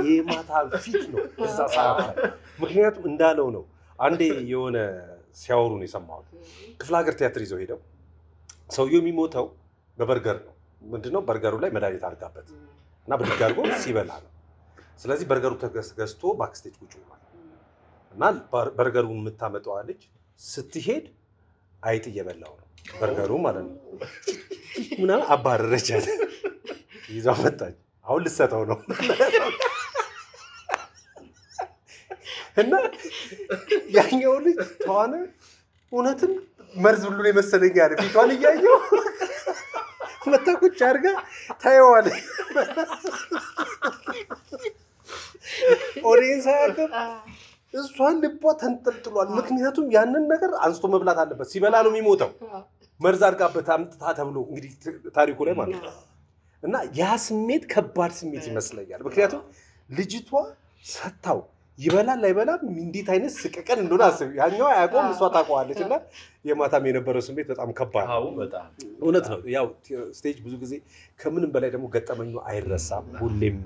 የማታ ፊት ነው እዛ ሰዓት ላይ። ምክንያቱም እንዳለው ነው። አንዴ የሆነ ሲያወሩ ነው የሰማሁት። ክፍለ ሀገር ቲያትር ይዘው ሄደው ሰውየው የሚሞተው በበርገር ነው። ምንድነው በርገሩ ላይ መድኃኒት አድርጋበት እና ብድግ አድርጎ ሲበላ ነው። ስለዚህ በርገሩ ተገዝቶ backstage ቁጭ ብሏል እና በርገሩን የምታመጣዋ ልጅ ስትሄድ አይጥ እየበላው ነው በርገሩ ማለት ነው። ምናምን አባረረቻት፣ ይዛ መጣች። አሁን ልሰጠው ነው እና ያኛው ልጅ ተዋነ እውነትም መርዝ ሁሉ ነው የመሰለኝ ያለ ፊቷን እያየው መታ ቁጭ አድርጋ ታየዋለች። Audience አያውቅም። እሷን ልቧ ተንጠልጥሏል። ምክንያቱም ያንን ነገር አንስቶ መብላት አለበት፣ ሲበላ ነው የሚሞተው። መርዝ አድርጋበት አምጥታ ተብሎ እንግዲህ ታሪኩ ላይ ማለት ነው። እና ያ ስሜት ከባድ ስሜት ይመስለኛል። ምክንያቱም ልጅቷ ሰታው ይበላል አይበላም እንዴት አይነት ስቅቀን እንደሆነ አስብ። ያኛው አያውቀውም፣ እሷ ታውቀዋለች። እና የማታም የነበረው ስሜት በጣም ከባድ ነው። እውነት ነው። ያው stage ብዙ ጊዜ ከምንም በላይ ደግሞ ገጠመኙ አይረሳም። ሁሌም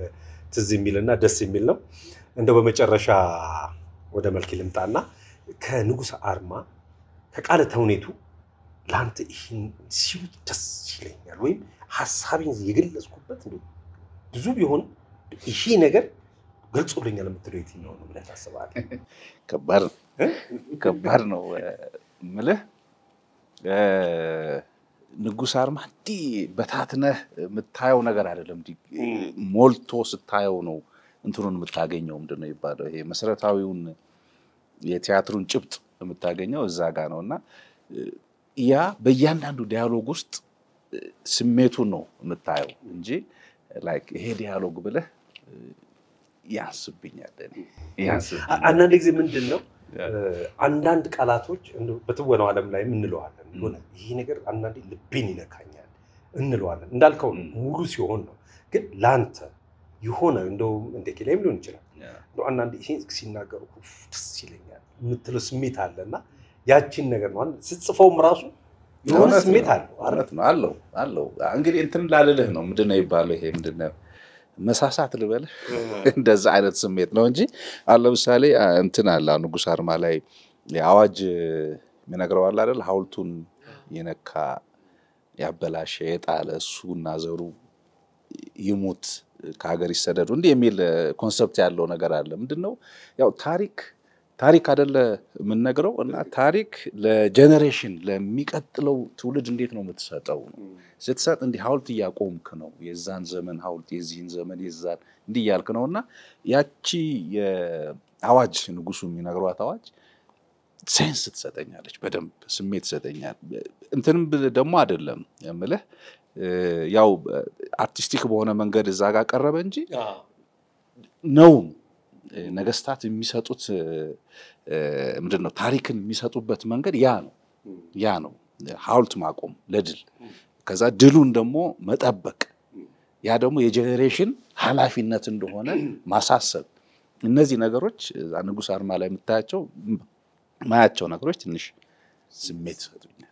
ትዝ የሚልና ደስ የሚል ነው። እንደው በመጨረሻ ወደ መልክ ልምጣና ከንጉሥ አርማ ከቃለ ተውኔቱ ለአንተ ይህን ሲሉት ደስ ይለኛል ወይም ሀሳቤን የገለጽኩበት ብዙ ቢሆን ይሄ ነገር ገልጾልኛል የምትለው የትኛው ነው ብለህ ታስባለህ? ከባድ ነው የምልህ። ንጉሥ አርማ እንዲህ በታትነህ የምታየው ነገር አይደለም። እንዲህ ሞልቶ ስታየው ነው እንትኑን የምታገኘው። ምንድን ነው የሚባለው? ይሄ መሰረታዊውን የቲያትሩን ጭብጥ የምታገኘው እዛ ጋ ነው እና ያ በእያንዳንዱ dialogue ውስጥ ስሜቱን ነው የምታየው እንጂ like ይሄ dialogue ብለህ ያንስብኛል። አንዳንድ ጊዜ ምንድን ነው አንዳንድ ቃላቶች በትወናው ዓለም ላይ እንለዋለን፣ የሆነ ይሄ ነገር አንዳንዴ ልቤን ይነካኛል እንለዋለን። እንዳልከው ነው ሙሉ ሲሆን ነው። ግን ለአንተ የሆነ እንደው እንደ ኬላይም ሊሆን ይችላል እንደው አንዳንዴ ይሄ ሲናገሩ ደስ ይለኛል የምትለው ስሜት አለና ያቺን ነገር ነው ስትጽፈውም ራሱ የሆነ ስሜት አለው። እውነት ነው አለው አለው። እንግዲህ እንትን ላልልህ ነው ምንድን ነው የሚባለው ይሄ ምንድን ነው መሳሳት ልበልህ፣ እንደዛ አይነት ስሜት ነው እንጂ አሁን ለምሳሌ እንትን አለ ንጉሥ አርማ ላይ አዋጅ የሚነግረው አለ አይደል? ሐውልቱን የነካ ያበላሸ የጣለ እሱና ዘሩ ይሙት ከሀገር ይሰደዱ እንዲህ የሚል concept ያለው ነገር አለ። ምንድን ነው ያው ታሪክ ታሪክ አይደለ የምንነግረው እና ታሪክ ለ generation ለሚቀጥለው ትውልድ እንዴት ነው የምትሰጠው? ስትሰጥ እንዲህ ሐውልት እያቆምክ ነው። የዛን ዘመን ሐውልት የዚህን ዘመን የዛን እንዲህ እያልክ ነው እና ያቺ የአዋጅ ንጉሱ የሚነግሯት አዋጅ sense ትሰጠኛለች፣ በደንብ ስሜት ትሰጠኛል። እንትንም ደግሞ አይደለም የምልህ ያው artistic በሆነ መንገድ እዛ ጋር ቀረበ እንጂ ነው ነገስታት የሚሰጡት ምንድን ነው ታሪክን የሚሰጡበት መንገድ ያ ነው። ያ ነው ሐውልት ማቆም ለድል፣ ከዛ ድሉን ደግሞ መጠበቅ፣ ያ ደግሞ የ generation ኃላፊነት እንደሆነ ማሳሰብ። እነዚህ ነገሮች ንጉሥ አርማ ላይ የምታያቸው ማያቸው ነገሮች ትንሽ ስሜት ይሰጡኛል።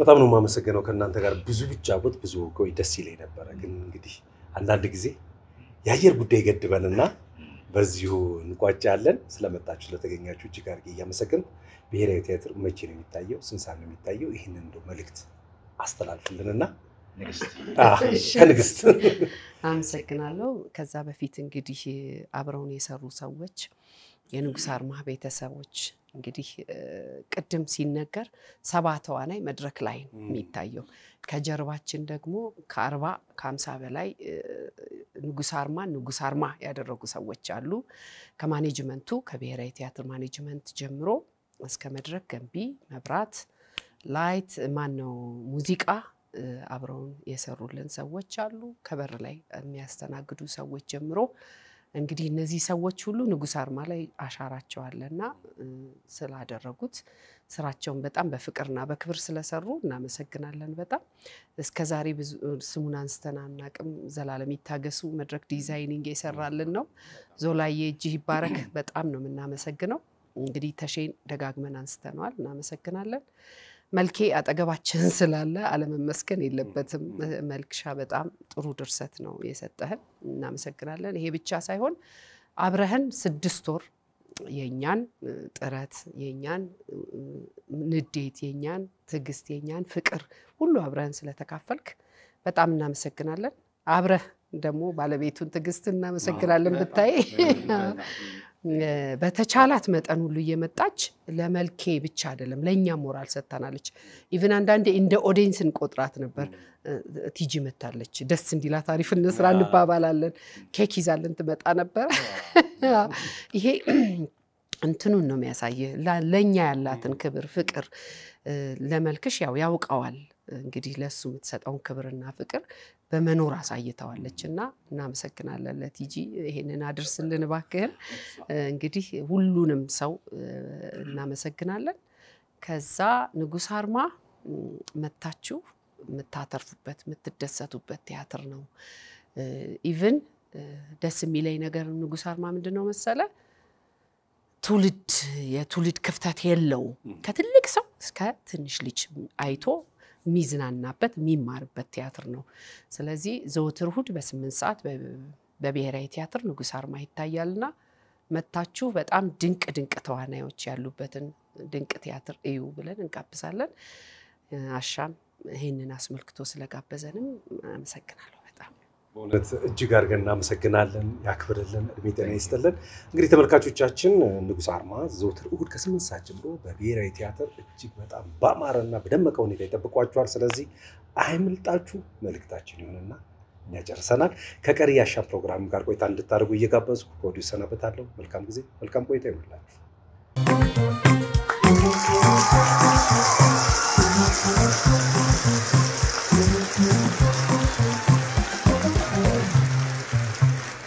በጣም ነው የማመሰግነው። ከእናንተ ጋር ብዙ ብጫወት ብዙ ቆይ ደስ ይለኝ ነበረ፣ ግን እንግዲህ አንዳንድ ጊዜ የአየር ጉዳይ ገድበንና በዚሁ እንቋጫለን። ስለመጣችሁ ስለተገኛችሁ እጅግ አድርጌ እያመሰገንኩ ብሔራዊ ቲያትር መቼ ነው የሚታየው? ስንት ሰዓት ነው የሚታየው? ይህንን እንደው መልእክት አስተላልፍልንና ከንግስት አመሰግናለሁ። ከዛ በፊት እንግዲህ አብረውን የሰሩ ሰዎች የንጉሥ አርማ ቤተሰቦች እንግዲህ ቅድም ሲነገር 70 ተዋናይ መድረክ ላይ ነው የሚታየው። ከጀርባችን ደግሞ ከ40 ከ50 በላይ ንጉሥ አርማ ንጉሥ አርማ ያደረጉ ሰዎች አሉ። ከ management ኡ ከብሔራዊ ቲያትር management ጀምሮ እስከ መድረክ ገንቢ፣ መብራት፣ light፣ ማነው ሙዚቃ አብረውን የሰሩልን ሰዎች አሉ። ከበር ላይ የሚያስተናግዱ ሰዎች ጀምሮ እንግዲህ እነዚህ ሰዎች ሁሉ ንጉሥ አርማ ላይ አሻራቸው አለና ስላደረጉት ስራቸውን በጣም በፍቅርና በክብር ስለሰሩ እናመሰግናለን። በጣም እስከ ዛሬ ብዙ ስሙን አንስተን አናቅም። ዘላለም ይታገሱ መድረክ designing የሰራልን ነው። ዞላዬ እጅህ ይባረክ። በጣም ነው የምናመሰግነው። እንግዲህ ተሼን ደጋግመን አንስተነዋል፣ እናመሰግናለን። መልኬ አጠገባችን ስላለ አለመመስገን የለበትም። መልክሻ በጣም ጥሩ ድርሰት ነው የሰጠህን፣ እናመሰግናለን። ይሄ ብቻ ሳይሆን አብረህን 6 ወር የኛን ጥረት፣ የኛን ንዴት፣ የኛን ትዕግስት፣ የኛን ፍቅር ሁሉ አብረህን ስለተካፈልክ በጣም እናመሰግናለን። አብረህ ደግሞ ባለቤቱን ትዕግስት እናመሰግናለን። ብታይ በተቻላት መጠን ሁሉ እየመጣች ለመልኬ ብቻ አይደለም ለእኛም ሞራል ሰጥታናለች። Even አንዳንዴ እንደ audience እንቆጥራት ነበር። ቲጂ መታለች፣ ደስ እንዲላት አሪፍ እንስራ እንባባላለን። ኬክ ይዛልን ትመጣ ነበር። ይሄ እንትኑን ነው የሚያሳየ ለእኛ ያላትን ክብር፣ ፍቅር። ለመልክሽ ያው ያውቀዋል እንግዲህ ለእሱ የምትሰጠውን ክብርና ፍቅር በመኖር አሳይተዋለች እና እናመሰግናለን ለቲጂ። ይሄንን አድርስልን እባክህን። እንግዲህ ሁሉንም ሰው እናመሰግናለን። ከዛ ንጉሥ አርማ መታችሁ የምታተርፉበት የምትደሰቱበት ቲያትር ነው። Even ደስ የሚለኝ ነገር ንጉሥ አርማ ምንድን ነው መሰለ፣ ትውልድ የትውልድ ክፍተት የለውም። ከትልቅ ሰው እስከ ትንሽ ልጅ አይቶ የሚዝናናበት የሚማርበት ቲያትር ነው። ስለዚህ ዘወትር እሑድ በ8 ሰዓት በብሔራዊ ቲያትር ንጉሥ አርማ ይታያልና መታችሁ በጣም ድንቅ ድንቅ ተዋናዮች ያሉበትን ድንቅ ቲያትር እዩ ብለን እንጋብዛለን። አሻም ይህንን አስመልክቶ ስለጋበዘንም አመሰግናለሁ በጣም። በእውነት እጅግ አድርገን እናመሰግናለን። ያክብርልን፣ እድሜ ጤና ይስጥልን። እንግዲህ ተመልካቾቻችን ንጉሥ አርማ ዘወትር እሑድ ከ8 ሰዓት ጀምሮ በብሔራዊ ቲያትር እጅግ በጣም በአማረና በደመቀ ሁኔታ ይጠብቋችኋል። ስለዚህ አይምልጣችሁ መልእክታችን ይሆንና እኛ ጨርሰናል። ከቀሪ የአሻም ፕሮግራም ጋር ቆይታ እንድታደርጉ እየጋበዝኩ ከወዲሁ እሰናበታለሁ። መልካም ጊዜ፣ መልካም ቆይታ ይሆንላችሁ።